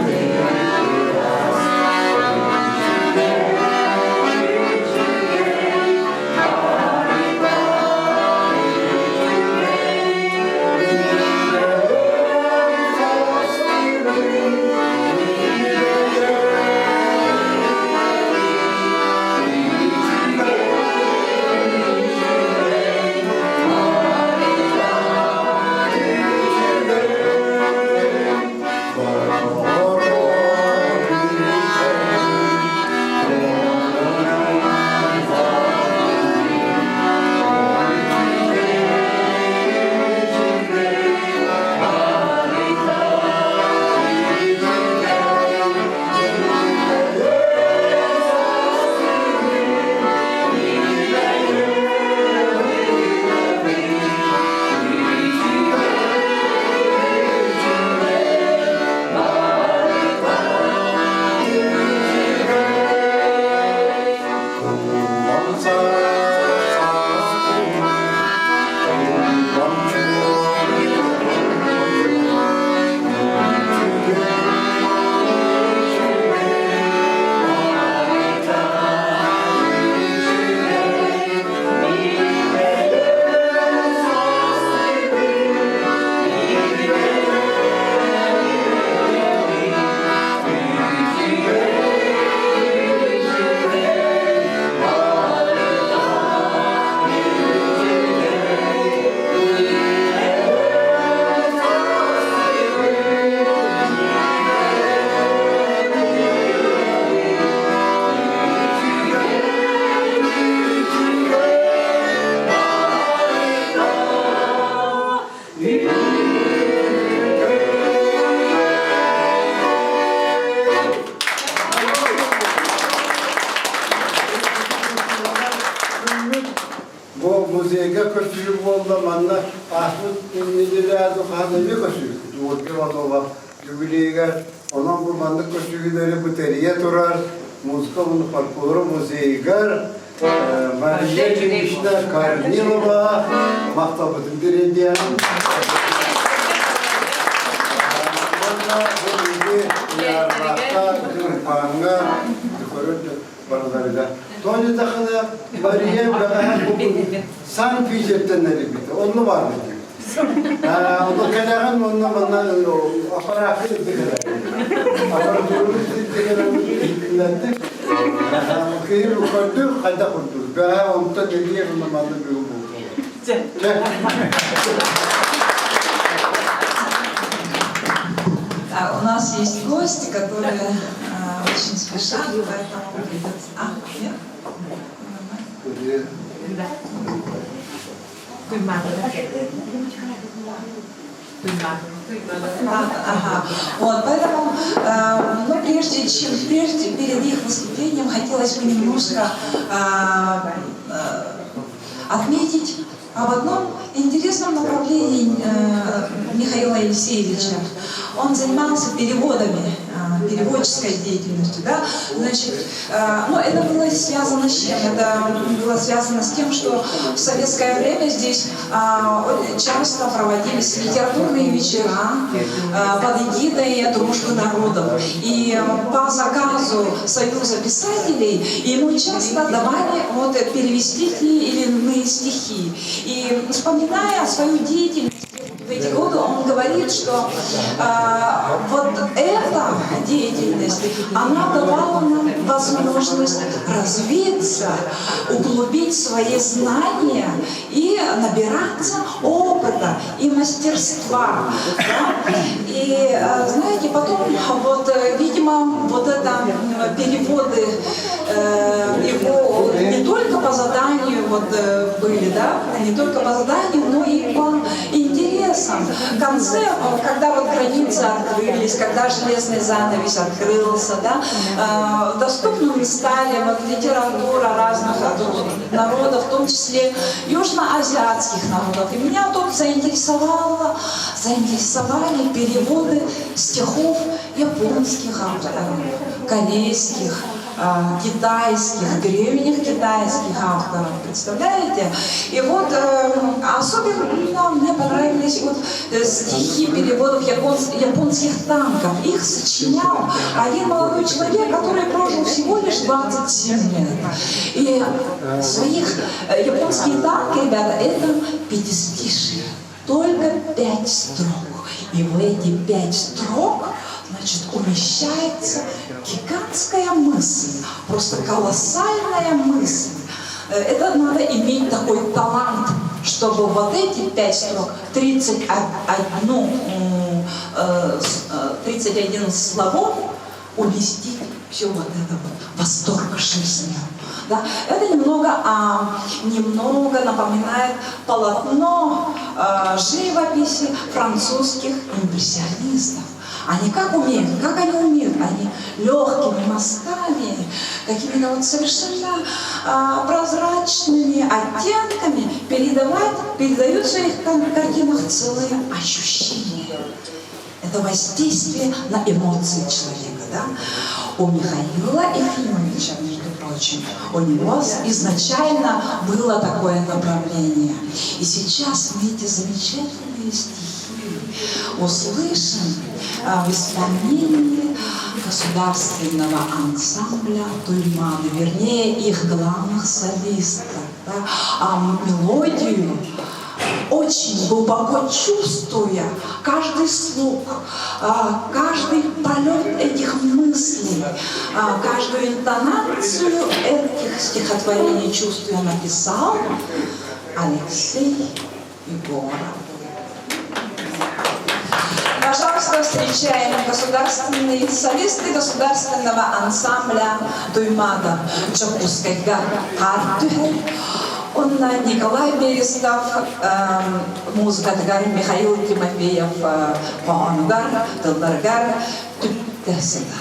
Көрсүһүү буолла манна ааспыт нэдиэлэ хаһан эмиэ көрсүбүппүт Ольга Иванова юбилейыгар. Онон бу маннык көрсүһүүлэри бу тэрийэ турар музыка уонна фольклор музейыгар Мария Ильинична Корнилова махталбытын тириэрдиэм. Уонна бу биһиги Ярмарка, Дьурбаҥҥа барыларыгар. Тоҕо диэтэххинэ, Мария бэҕэһээ бу Санкт-Петербургтан эрийбитэ. Онно баар этим. Онно кэлэҕин уонна манна аппараакка илдьэ кэлэр. Аппаратураны илдьэ кэлэн Киһи көрдү, хайдах курдук. Бэҕэһээ онтон эмиэ уонна манна бүгүн буолуо. У нас есть гости, которые очень спешат, поэтому придется... А, нет? Ага. Вот, поэтому, ну, прежде чем, прежде, перед их выступлением хотелось бы немножко отметить об одном интересном направлении Михаила Елисеевича. Он занимался переводами, переводческой деятельностью. Да? Значит, ну, это было связано с чем? Это было связано с тем, что в советское время здесь часто проводились литературные вечера под эгидой Дружбы народов. И по заказу Союза писателей ему часто давали вот, перевести те или иные стихи. И вспоминая свою деятельность в эти годы, он говорит, что вот эта деятельность, она давала нам возможность развиться, углубить свои знания и набираться опыта и мастерства. Да? И знаете, потом вот, видимо, вот это переводы его не только по заданию вот были, да, не только по заданию, но и по интересам. В конце, когда вот границы открылись, когда железный занавес открылся, да, доступными стали вот литература разных народов, в том числе южноазиатских народов. И меня тут заинтересовали переводы стихов японских авторов, корейских, китайских, древних китайских авторов, представляете? И вот особенно мне понравились вот стихи переводов японских танков. Их сочинял один молодой человек, который прожил всего лишь 27 лет. И своих японские танки, ребята, это пятистишие. Только 5 строк. И в эти 5 строк, значит, умещается гигантская мысль, просто колоссальная мысль. Это надо иметь такой талант, чтобы вот эти 5 строк, 31 словов уместить все вот это вот восторг жизни. Да? Это немного напоминает полотно живописи французских импрессионистов. Они как умеют? Как они умеют? Они легкими мазками, какими-то вот совершенно прозрачными оттенками передают в своих картинах целые ощущения. Это воздействие на эмоции человека. Да? У Михаила Ефимовича, между прочим, у него изначально было такое направление. И сейчас мы эти замечательные стихи услышим в исполнении государственного ансамбля «Туймаада», вернее, их главных солистов. Да? А мелодию, очень глубоко чувствуя каждый слух, каждый полет этих мыслей, каждую интонацию этих стихотворений чувствуя, написал Алексей Егоров. Пожалуйста, встречаем государственные солисты государственного ансамбля «Туймаада» Дьокуускайга хаар түһэр. Онно Николай Берестов музыкатыгар Михаил Тимофеев хоһоонугар, тылларыгар Түптэ сыта.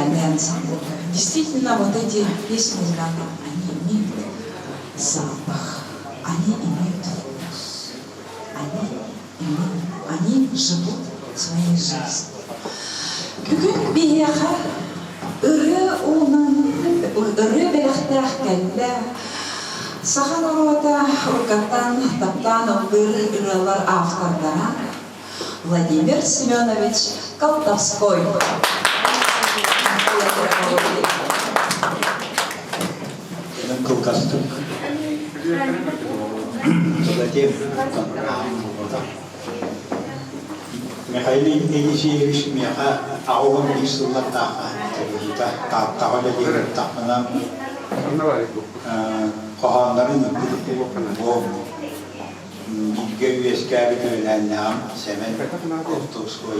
идеальный ансамбль. Действительно, вот эти песни, ребята, они имеют запах, они имеют вкус, они, имеют, они живут своей жизнью. Бүгүн биһиэхэ ырыа уунан ырыа бэлэхтээх кэллэ. Саха норуота уруккаттан таптаан ыллыыр ырыалар автордара Владимир Семенович Колтовской. Кылгастык. Владимир Михаил Елисеевич миэхэ 81 сыллардаахха интервьюта Тааттаҕа үлэлиир ырыттахпына хоһооннорун ыыппыт бу бииргэ үөскээбит үөлээннээҕим Сэмэн Колтовской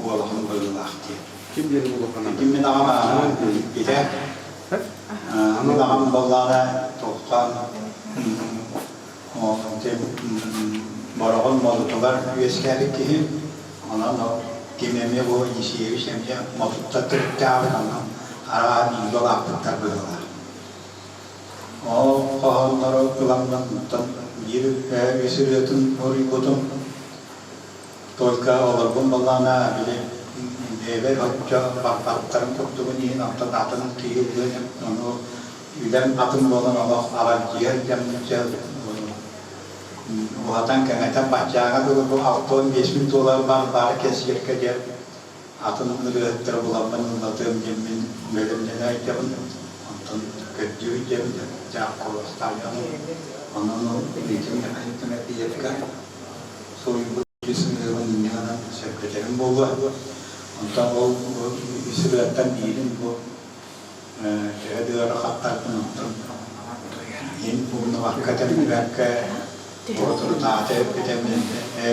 уолаһын быһыылаах диэн. Ити мин аҕам илэ мин аҕам буоллаҕына туохтаан Бороҕон Модутугар үөскээбит киһи, онон ким эмиэ бу Елисеевич эмиэ Модуттан төрүттээҕин онон арааһа бииргэ улааппыттар быһыылаах. Ол хоһооннору ыламмын оттон биир үс ырыатын уруйбутум. Только олорбун буоллаҕына били бэйэбэр оччо барбаттарын курдугун иһин онтон атын киһи ылыан ону үлэм атын буолан олох аралдьыйар дьэ уһатан кэҥэтэн баччааҥҥа дылы бу 65 мин туолар баар баара кэнсиэркэ диэн атын ырыаһыттары буламмын ыллатыам диэммин бэлэмнэнэ айдабын онтон көрдүү диэм дьаах куоластаан онон ол илиитин эппиэккэ суруйбут сыҥыабын инньэ гынан сөргүтэрим буолуо онтон ол үс ырыаттан биирин бу төһө да ыарахаттарбын онтон иһин умнубакка төннүбэккэ соторутааҕыта эппитим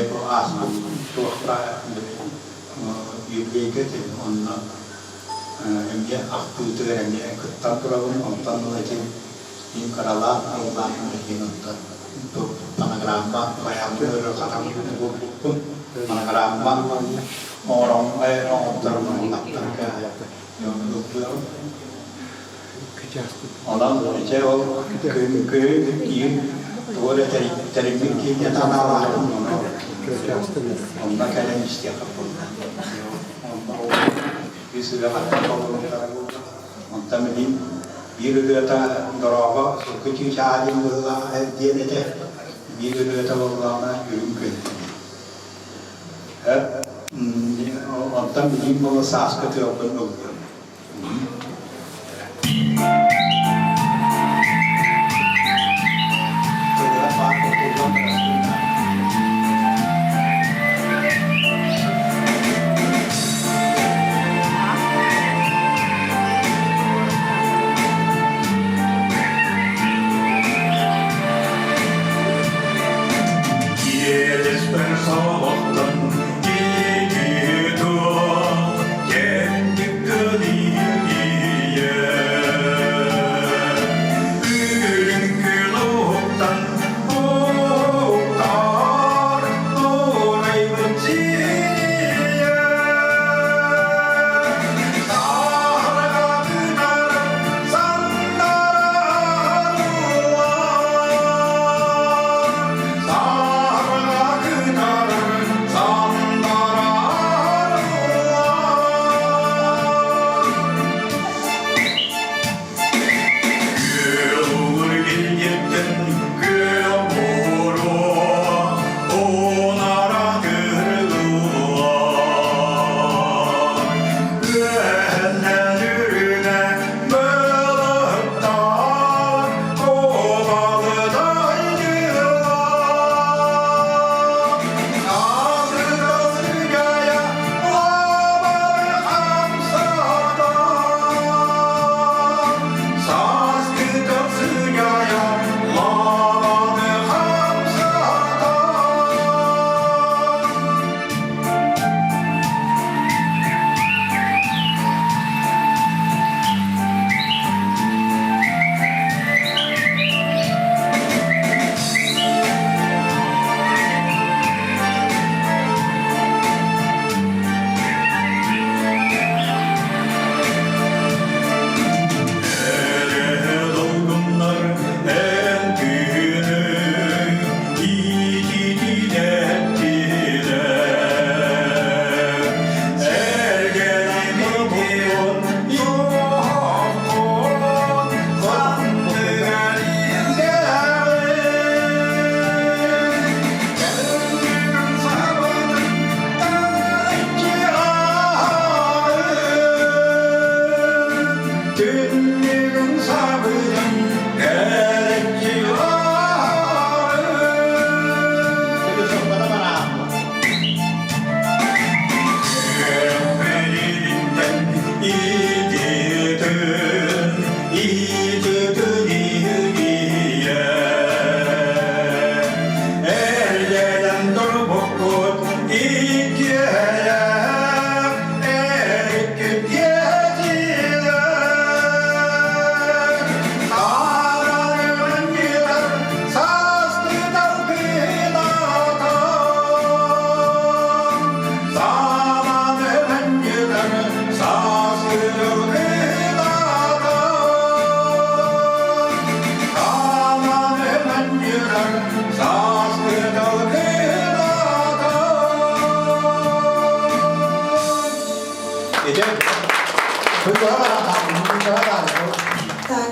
бу ааспыт туохха юбилейга онно эмиэ ахтыытыгар эмиэ кыттан турабын онтон ыла ити мин кыралаан ыллаан билигин онтон фонограмма байааммын ыарырҕатан буолбуппун фонограмма оҥорон оҥотторон ыллаттарга Онон ити ол күн киин тугу эрэ тэриммит киһи танаалаахпын онно кэлэн истиэххэ буолла. Онно ол үс ырыаҕаттан толоруллара буолла. Онтон билин биир ырыата дорообо сылгы чыычааҕа диэн быһыылаах диэн этэ. Биир ырыата буоллаҕына үрүҥ күн. Онтон билигин буола сааскы тыалбын ыллым. Тылыгар баар кутуллан барастыына. Иэдэспэр соҕотон киһи туох кэнник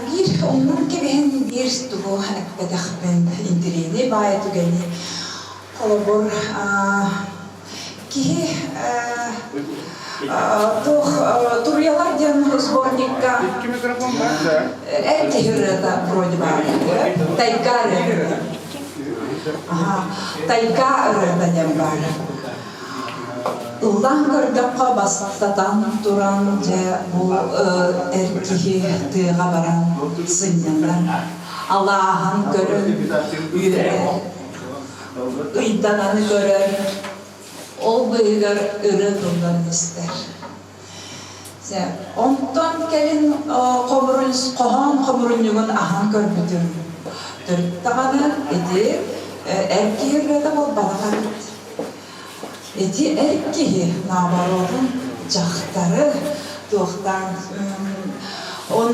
Биир оннун кэбиһэн биир тугу эппэтэхпин интэриэһинэй баайа түгэни холобур киһи туох туруйалар диэн сборникка эр киһи ырыата вроде баар тайга ырыата тайга ырыата диэн баар Ыллаан көрдөххө бастатан туран дьэ бу эр киһи тыаҕа баран сынньанар, алааһын көрөн үөрэр, ыйдананы көрөр, ол быыһыгар ырыа тылларын истэр. Онтон кэлин хоһоон хомурунньугун аһан көрбүтүм. Төрүт даҕаны ити эр киһи ырыата буолбатах эбит. Ити эр киһи наоборотун дьахтары туохтаан он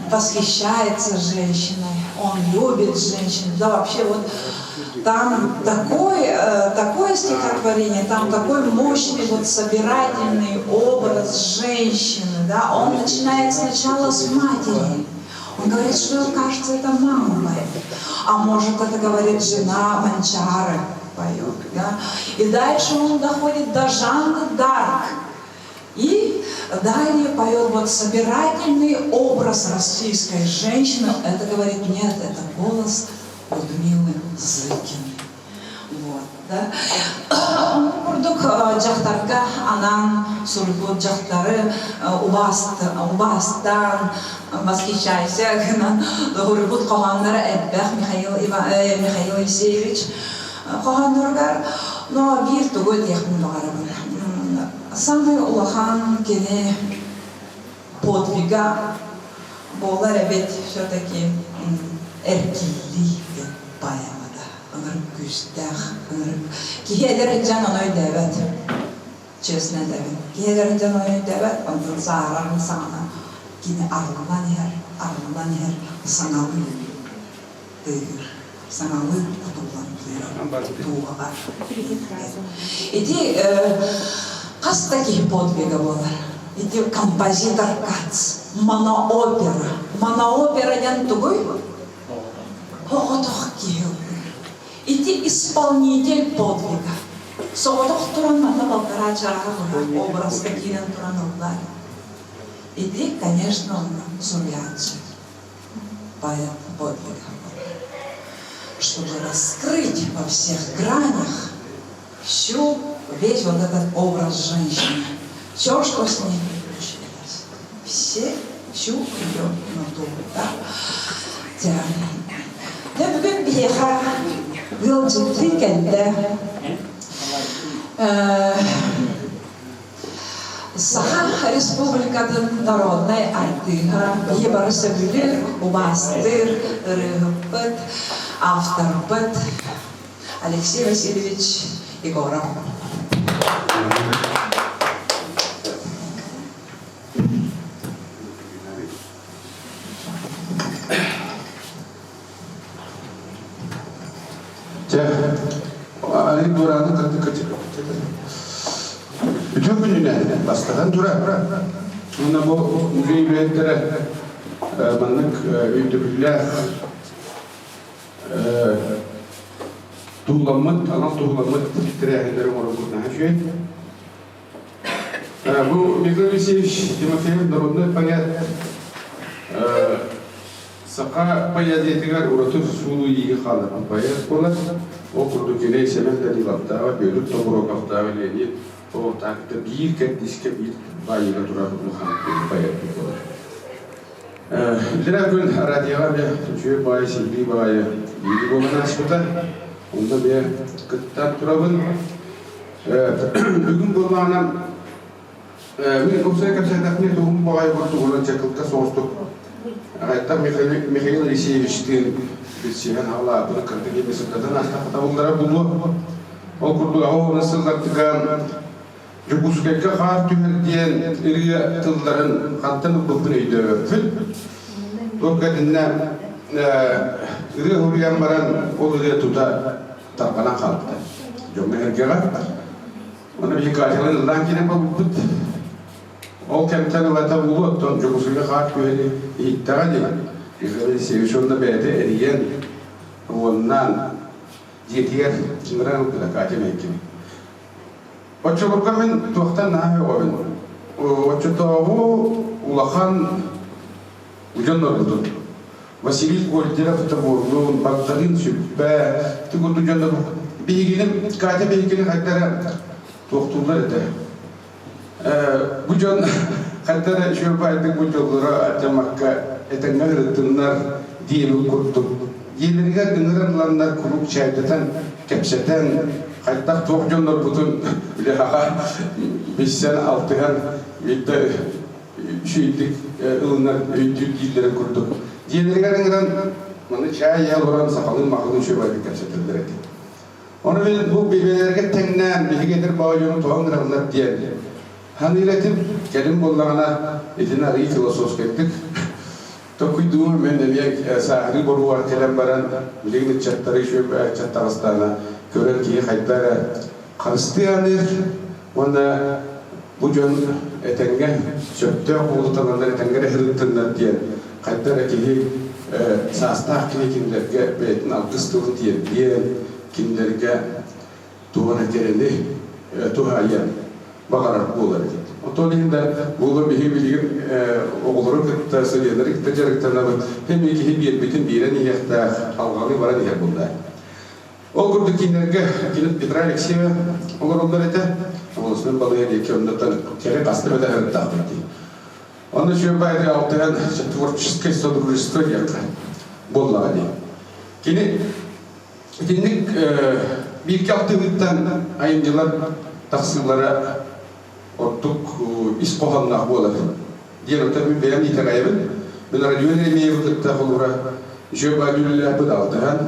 восхищается женщиной, он любит женщину. Да, вообще вот там такое, такое стихотворение, там такой мощный вот собирательный образ женщины, да, он начинает сначала с матери. Он говорит, что, кажется, это мама моя. А может, это говорит жена Манчары поет. Да? И дальше он доходит до Жанны Дарк. И далее поет вот собирательный образ российской женщины. Это говорит, нет, это голос Людмилы Зыкиной. Вот, да. Курдук дьахтарга анаан суруйбут дьахтары убаастаан восхищайся гынан суруйбут хоһоонноро элбэх Михаил, Михаил Евсеевич хоһоонноругар но биир тугу этиэхпин баҕарабын самый улахан кини подвига буолар эбит все-таки эркиллии диэн поэмата ынырык күүстээх ынырык киһи эдэр дьон ону өйдөөбөт честно этэбин киһи эдэр дьон ону өйдөөбөт онтон сааһырарын саҕана кини арыллан иһэр арыллан иһэр саҥалыы тыаһыыр саҥалыы кутуллан киирэр дууһаҕа ити хас да киһи подвига буолар ити композитор Кац моноопера моноопера диэн тугуй соҕотох киһи ити исполнитель подвига соҕотох туран манна балтараа чааһы быһа образка киирэн туран ыллар ити конечно онно суруйааччы поэт подвига чтобы раскрыть во всех гранях всю, весь вот этот образ женщины, все, что с ней приключилось, все, всю ее натуру. Да? Дьэ бүгүн биһиэхэ ыалдьыттыы кэллэ. Саха Республикатын народнай артыыһа, биһи бары сөбүлүүр, убаастыыр ырыаһыппыт, авторбыт Алексей Васильевич Егоров. Чэ, али бурааны Үтүө күнүнэн бастатан турар. Уонна бу музей үлэһиттэрэ маннык өйдөбүллээх туһуламмыт, анал туһуламмыт тэрээһиннэри оҥорорбут наһаа үчүгэй. Бу Михаил Алексеевич Тимофеев народный поэт Саха поэзиятыгар ураты суолу-ииһи хаалларбыт поэт буолар. Ол курдук кини Сэмэн Даниловтааҕы, Бүөтүр Тобуруокаптааҕы Леонид Поповтаахта биир кэрдиискэ биир баайыыга турар улахан поэт буолар. Иллэрээ күн радиоҕа эмиэ үчүгэй баҕайы силлии баҕайы биири буолан ааспыта. Онно эмиэ кыттан турабын. Бүгүн буоллаҕына мин уопсай кэпсээтэхпинэ тугум баҕайы курдугунан чакылка соҕустук Айта Михаил Алексеевичтыын билсиһэн аҕалаабыт кырдык эмиэ сырдатан аастахха табыллара буолуо. Ол курдук аҕа сыллартыгар Дьокуускайга хаар түһэр диэн ырыа тылларын хантан ылбыппын өйдөөбөппүн. Туох кэтиннэ ырыа суруйан баран ол ырыа тута тарҕанан хаалбыта. Дьоҥҥо-сэргэҕэ. Уонна биһиги Катялыын ыллаан киирэн барбыппыт. Ол кэмтэн ылата буолуо, оттон Дьокуускайга хаар түһэри иһиттэҕэ дии. Михаил Алексеевич уонна бэйэтэ эрийэн, уоннаан дьиэтигэр ыҥыран ылбыта Катя Мейкин. Оччолорго мин туохтан наһаа өҕөбүн. Оччотооҕу улахан дьоннорбутун Василий Гольдеров Тобурлуун, Багдарыын Сүппэ, ити курдук дьоннор биһигини, Катя биһигини хайда эрэ туохтууллар этэ. Бу дьон хайда эрэ үчүгэй баайдык бу дьоллоро ардьаммакка этэҥҥэ ырыттыннар диэбит курдук. Дьиэлэригэр ыҥыран ыланнар куруук чээйдэтэн, кэпсэтэн, хайдах туох дьоннорбутун үлэһэҕэ билсэн, алтыһан биирдэ үчүгэйдик ылынар, өйдүүр дииллэрин курдук. Дьиэлэригэр ыҥыран маны чаай иһэ олорон сахалыы махалыы үчүгэйдик кэпсэтэллэр этэ. Ону мин бу бэйэлэргэ тэҥнээн биһиги эдэр баҕайы тоҕо ыҥыраллар диэн саныыр этим. Кэлин буоллаҕына итини арыый философскайдык Токуйдуур мен эмиэ сааһырыы боруогар кэлэн баран, билигин ыччаттары үчүгэй ыччат таҕыстаҕына көрөн киһи хайда эрэ харыстыы аныыр уонна бу дьон этэҥҥэ сөптөөх буолуталаннар этэҥҥэ эрэ сырыттыннар диэн хайда эрэ киһи саастаах киһи кинилэргэ бэйэтин алгыс тылын тиэрдиэн, кинилэргэ туох эрэ кэрэни туһаайыан баҕарар буолар эбит. Оттон иһин да буолуо биһиги билигин оҕолору кытта, студеннары кытта дьарыктанабыт. Эмиэ киһи биэрбитин биэрэн иһиэхтээх, алҕалыы баран иһэр буолла. Ол курдук кинилэргэ кини Петра Алексеева олороллор этэ. Областной балыыһа диэки оннуттан кэри хаста эмэтэ сырыттахпыт дии. Онно Сүөбайды алтыһан творческое содружество диэххэ буоллаҕа дии. Кини Итинник бииргэ алтыһыыттан айымньылар тахсыылара ордук ис хоһоонноох буолар диэн оттон мин бэйэм итэҕэйэбин. Мин Родион Еремеевы кытта холобура үчүгэй баай алтыһан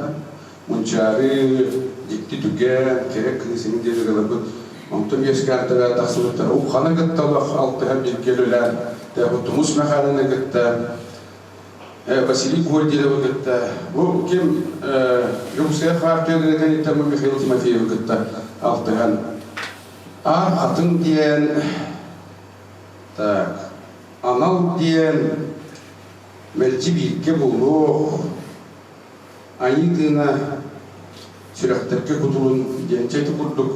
Мунчаары, Дьикти түгэн, Кэрэ кыыс иҥин диэн ырыаларбыт онтон үөскээн тахсыбыттар. Ухханы кытта олох алтыһан бииргэ үлэлээн, Тумус Мэхээлэни кытта Василий Гольдеревы кытта, бу ким Дьокуускай партия кэнниттэн бу Михаил Тимофеевы кытта алтыһан Аар хатыҥ диэн, так, анал диэн мэлдьи бииргэ буолуох, айыы тыына сүрэхтэргэ кутулун диэн чэти курдук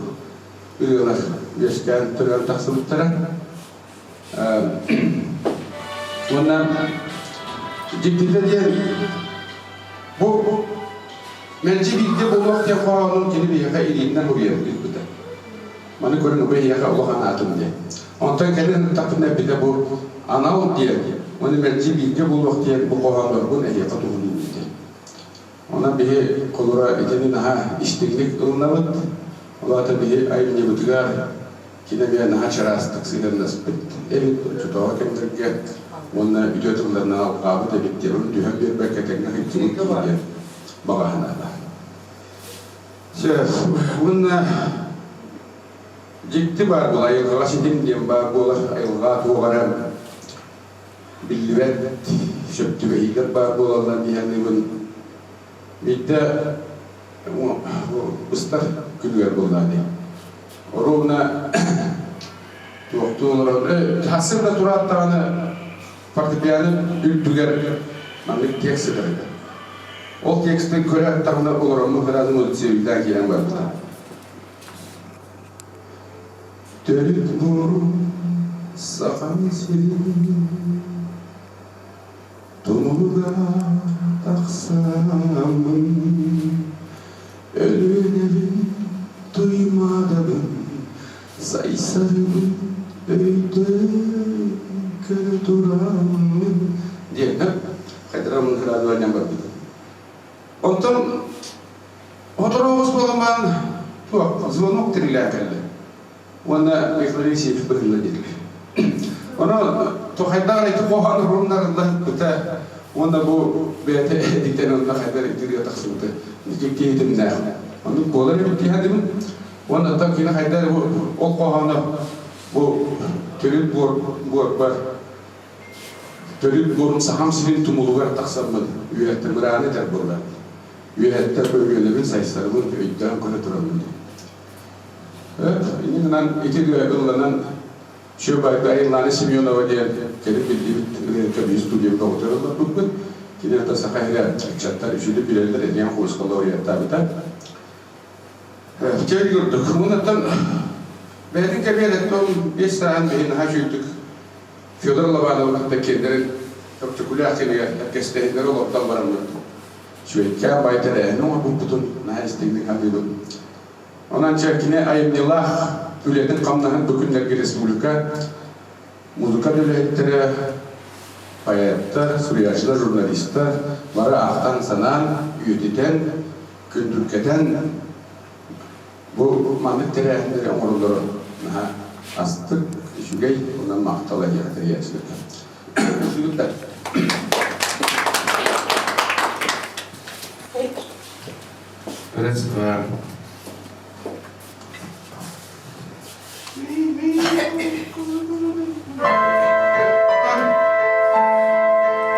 ырыалар үөскээн төрөөн тахсыбыттара. Уонна дьиктитэ диэн бу мэлдьи бииргэ буолуох диэн хоһоонун кини биһиэхэ илиитинэн уруйан ыыппыта. Маны көрөн убай эйиэхэ улахан аатым диэн. Онтон кэлин ыттахпына эппитэ бу анал диэн, уонна мэлдьи бииргэ буолуох диэн бу хоһооннорбун эһиэхэ туһунуум диэн. Онон биһи холура итини наһаа истиҥник ылынабыт. Ол аата биһи айымньыбытыгар Кини эмиэ наһаа чараастык сыһыаннаспыт эбит оччотооҕу кэмнэргэ уонна үтүө тылларынан алҕаабыт эбит диэн ону түһэн биэрбэккэ тэҥҥэ сылдьыбыт киһи диэн баҕа санаалаах. Уонна дьикти баар буолар, айылҕаҕа ситим диэн баар буолар, айылҕа туох эрэ биллибэт сөп түбэһиилэр баар буолаллар дии саныыбын. Биирдэ быстар күнүгэр буоллаа дии. Оруобуна туохтуу олорон, сарсыарда тураат даҕаны фортепиано үрдүгэр маннык текст сытар этэ. Ол текстин көрөөт даҕаны олороммун кыраатын модифицированнан киирэн барбыта. Төрүт буорум Сахам сирин Тумулга тахсаммын, Өлүөнэбин туймаадабын, Сайсарыбын өйдөөн көрө тураммын диэн. гитарабын сразу анньан барбытым. Онтон сотору оҕус буолан баран туох звонок тирилээн кэллэ. Уонна Михаил Алексеевич быһылла диэтилэр. Ону тухайдаах ити хоһоон уруннарыллыбыта уонна бу бэйэтэ эдиктэн онно хайдар итиргэ тахсыбыта дьиктиһитимнээх. Оннук буолар эбит диһадыбын. Уонна оттон кини хайдар бу ол хоһооно бу төрүт буор буорбар төрүт буорум сахам сирин тумулугар тахсаммын үөһэттэн мырааны этэр буолла. Үөһэттэн өлүөнэбин сайсарыбын өйдөөн көрө турабын. Инньэ гынан ити ылланан Чүөбайга Айыллаана Семенова диэн кэлин биллибит ырыаһыкка биир студия бөҕөтөр ылларбыппыт. Кини ата Саха сирэ ыччаттар үчүгэй билэллэр эдиэн хомуска лауреаттаабыта. Чэй көрдүк. Онуттан бэйэтин кэбиэлэттэн биэс сааһын биһи наһаа үчүгдүк Федор Лобановы кытта киэннэрин Өктөкүлээх кинигэ эркэстэһиннэри олордон бараммыт Сүөккээн бай тэрээһини оҥорбуппутун наһаа истиҥник саныыбын. Онон чэ кини айымньылаах үлэтин-хамнаһын бу күннэргэ республика музыка үлэһиттэрэ, поэттар, суруйааччылар, журналистар бары аахтан-санаан, үйэтитэн, күндүргэтэн бу маннык тэрээһиннэри оҥороллоро наһаа астык, үчүгэй уонна махтал эйиэхэ тэрийээччилэргэ. Раз, два.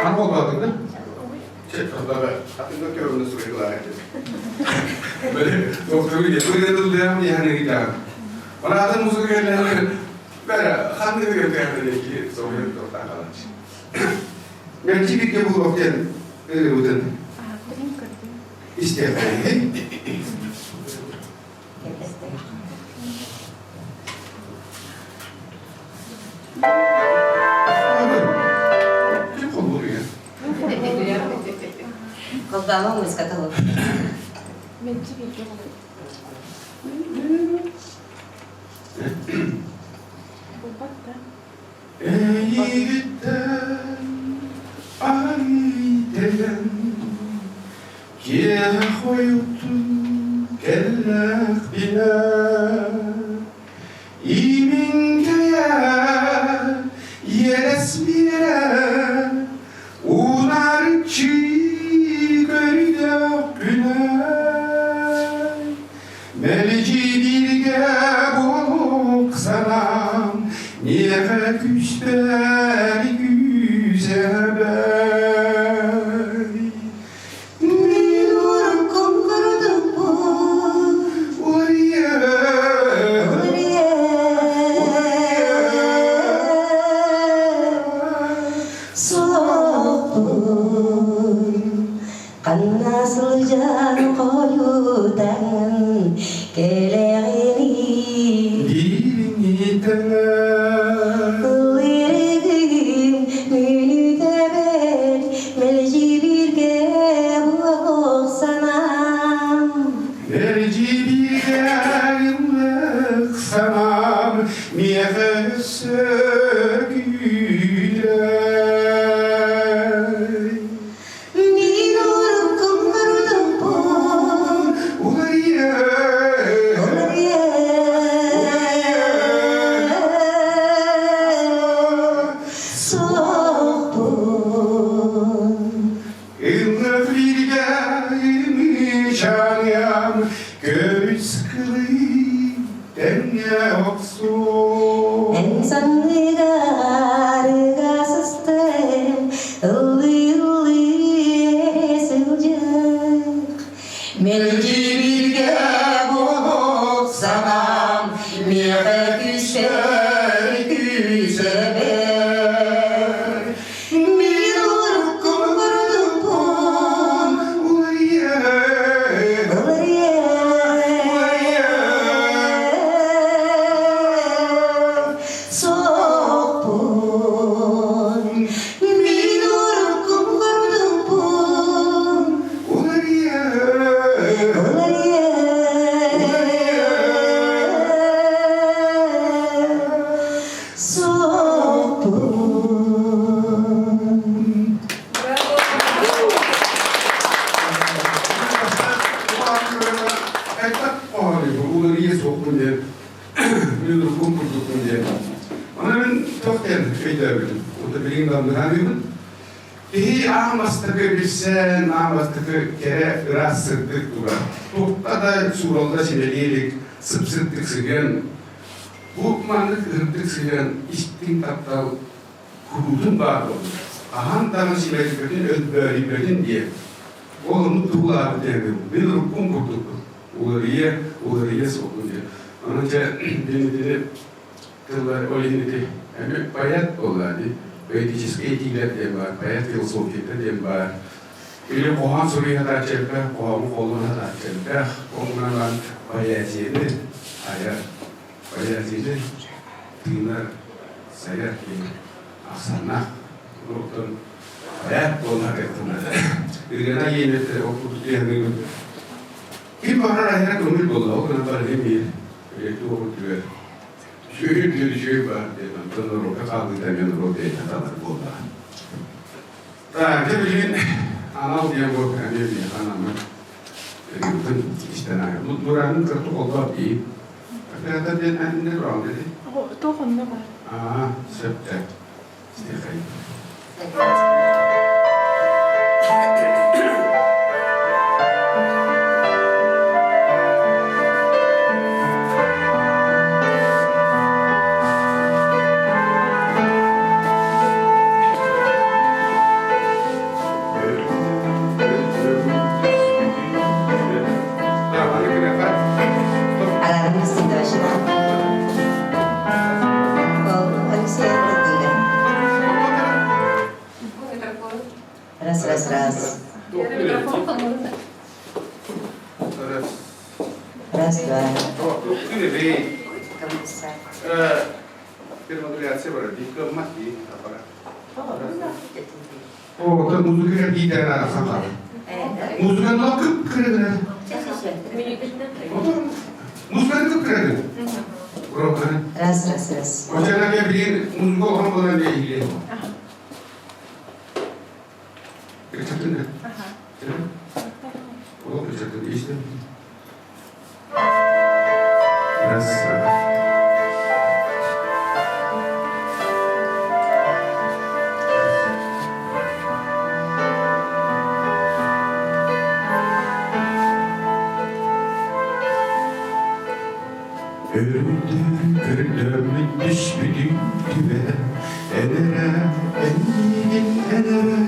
Ан болбатык да? Атын музыка Мэлдьи бииргэ буолуох диэн ырыабытын истиэххэ. Ким холбуур Колдама музыка Эйигиттэн ай-тэйэн киэһэ хойутун кэллэхпинэ имиҥкэйэ иэрэс биэрэ унаарыччы көрдөхпүнэ Мэлдьи бииргэ буолуох санаам миэхэ күүстээх күүсэбэй. Мин уруккум курдукпун Уларыйа, Суохпун Ханна сылдьан хойутаҥын кэлэҕиний Дириҥитэнэ Ыллыырыгым мүнүүтэбэр мэлдьи бииргэ буолуох санаам Мэлдьи бииргэ ыллык санаам миэхэ өссө күүрэй. Мин уруккум курдукпун Уларыйа. Өйдөөбүтүм. Онто билигин да Киһи аан бастакы билсэн, аан бастакы кэрэ ыраас сырдык тура. Туохха да сууралла симэлийэ илик сып-сырдык сыһыан. Бу маннык сырдык сыһыан истиҥ таптал куруутун баар буолла. Хаһан даҕаны симэлийбэтин, өлбөөрүйбэтин диэн. Ол оннук туһулаабыт диэн мин уруккум курдукпун. Уларыйа, уларыйа суохпун диэн. Онон дьэ, били тыллар ол иһин ити эмиэ поэт буолла дии. Поэтическай этиилэр диэн баар, поэт философията диэн баар. Или хоһоон суруйа сатааччы элбэх, хоһоону холлон сатааччы элбэх. Ол гынан баран поэзияны айар, поэзияны тыынар, сайар киһи ахсааннаах. Оттон поэт буолла Ирина Ейметтер ол курдук диэхныыбын. Ким баҕарар айара көҥүл буолла, ол гынан баран эмиэ туох үрдүгэр үчүгэй үрдүгэр үчүгэй баар диэн, онтон норуокка хаалыыта эмиэ норуот бэйэтэ талар буолла. Так, дьэ билигин анал диэн бу эмиэ миэхэ анаммыт ырыабытын истэн ааһа. Бураанын кыртык оллоот дии. Оператор диэн иннэ тураҕын дии? Туох онно бар. Аа, сөп да. Стихай. Араарым истин Алексей Раз, раз, раз. Раз, два. О, это музыка какие-то сахар. Музыка ну кып-кыры. Музыка кып-кыры. Раз, раз, раз. Очана мен билин музыка оған болан дейли. Кричатын. О, кричатын işte. Раз. Өрүттүр көрдөммүт түспүтүн түбэ, Энэрэ, эннигин энэрэ,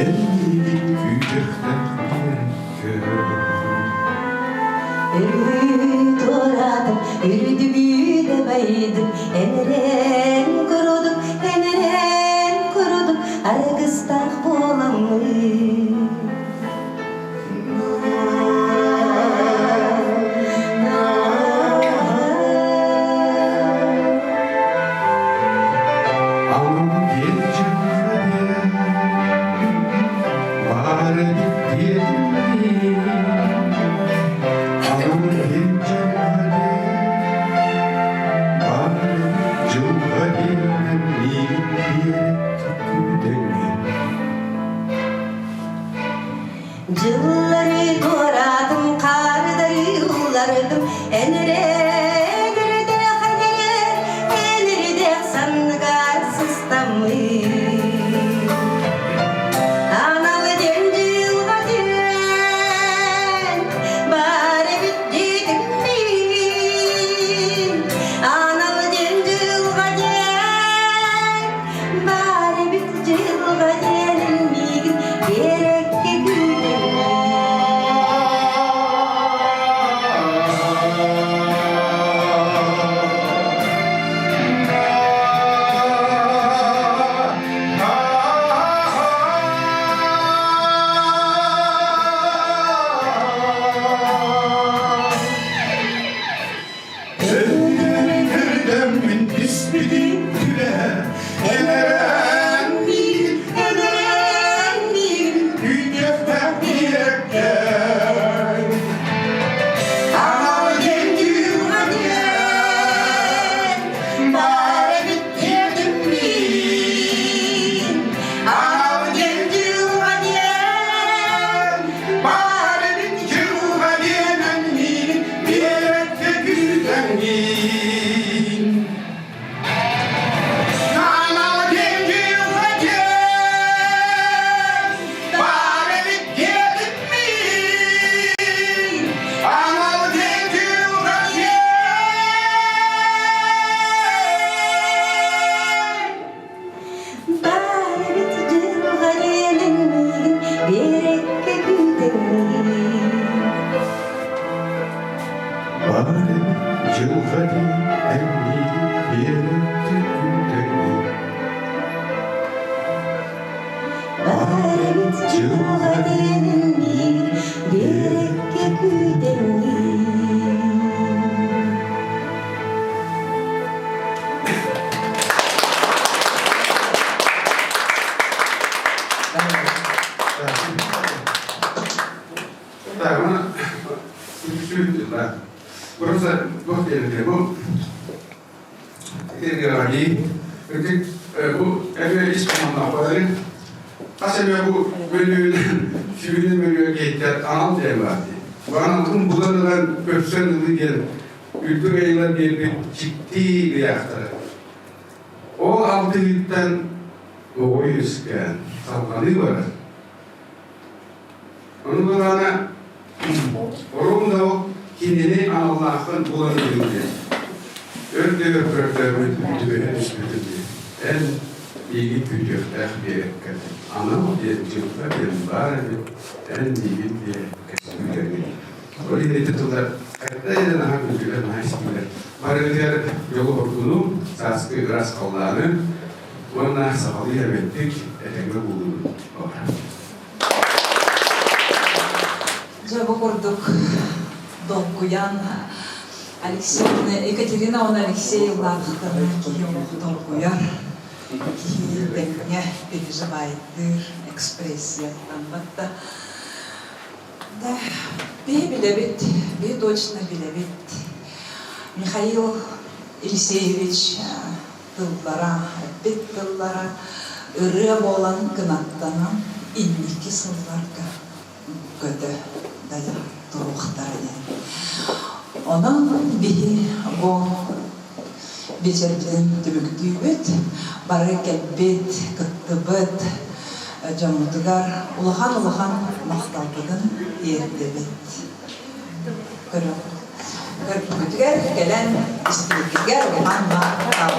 эннигин күүтүөхтээх Өрү туоратым, үрдүгү байдым, энэрэн көрүдүм, энэрэн көрүдүм, аргыстаах буоламмын. Анам диэн бар эбит диэтим Анам диэн бар дьылҕа диэн миигин биэрэккэ күүтэҥҥин Дьыллары туоратым, хаардары уулардым, энэрэн эрдэх энэрэ, энэрдэх санныгар сыстаммын. Анал диэн дьылҕа диэн, бар эбит диэтим мин. Анал диэн дьылҕа диэн, бар эбит дьылҕа диэн миигин биэрэккэ күүтэммин. Дьылҕа диэн эн миигин биэрэккэ күүтэҥҥин. Баар эбит дьылҕа диэн миигин биэрэккэ күүтэҥҥин. Так, она да. Просто туох диэн бу Итиргэрали бу эмиэ ис хоһоонноох хас эмэ бу бөлүөнэн сүүрүн бөлүөн киһиттэр анал диэн баар дии. Бу аналгын булан ылан көрсөн ылыы диэн үрдүк айылар биэрбит дьикти ыйаахтара. Ол алтыһыыттан оҕо үөскээн салҕаныы барар. Ону былаана Орун да ол кинини аналлааххын булан ылыы диэн. Өр да өр көрдөөбүт түбэһэ түспүтүм дии. Эн миигин күүтүөхтээх биэрэккэ анал диэн дьылҕа диэн баар эбит, эн миигин биэрэккэ күүтэҥҥин. Ол иһин ити тыллар хайда эрэ наһаа күндүлэр, наһаа истиилэр. Барыгытыгар дьолу-соргуну, сааскы ыраас халлааны уонна сахалыы эбэттик этэҥҥэ буолууну баҕарабын. Дьэ, бу курдук долгуйан Алексей, Екатерина уонна Алексей улаатахтарына киһи олох долгуйар, киһи тэҥҥэ переживайдыыр, экспрессияттаммат да. Да, биһи билэбит, биһи точно билэбит. Михаил Елисеевич тыллара, эппит тыллара ырыа буолан кынаттанан инники сылларга көтө дайа туруохтара диэн. Онон биһи бу биэчэрбитин түмүктүүбүт. Бары кэлбит, кыттыбыт дьоммутугар улахан-улахан махталбытын тиэрдэбит. Көрүөхпүтүгэр кэлэн истибиккитигэр улахан махтал.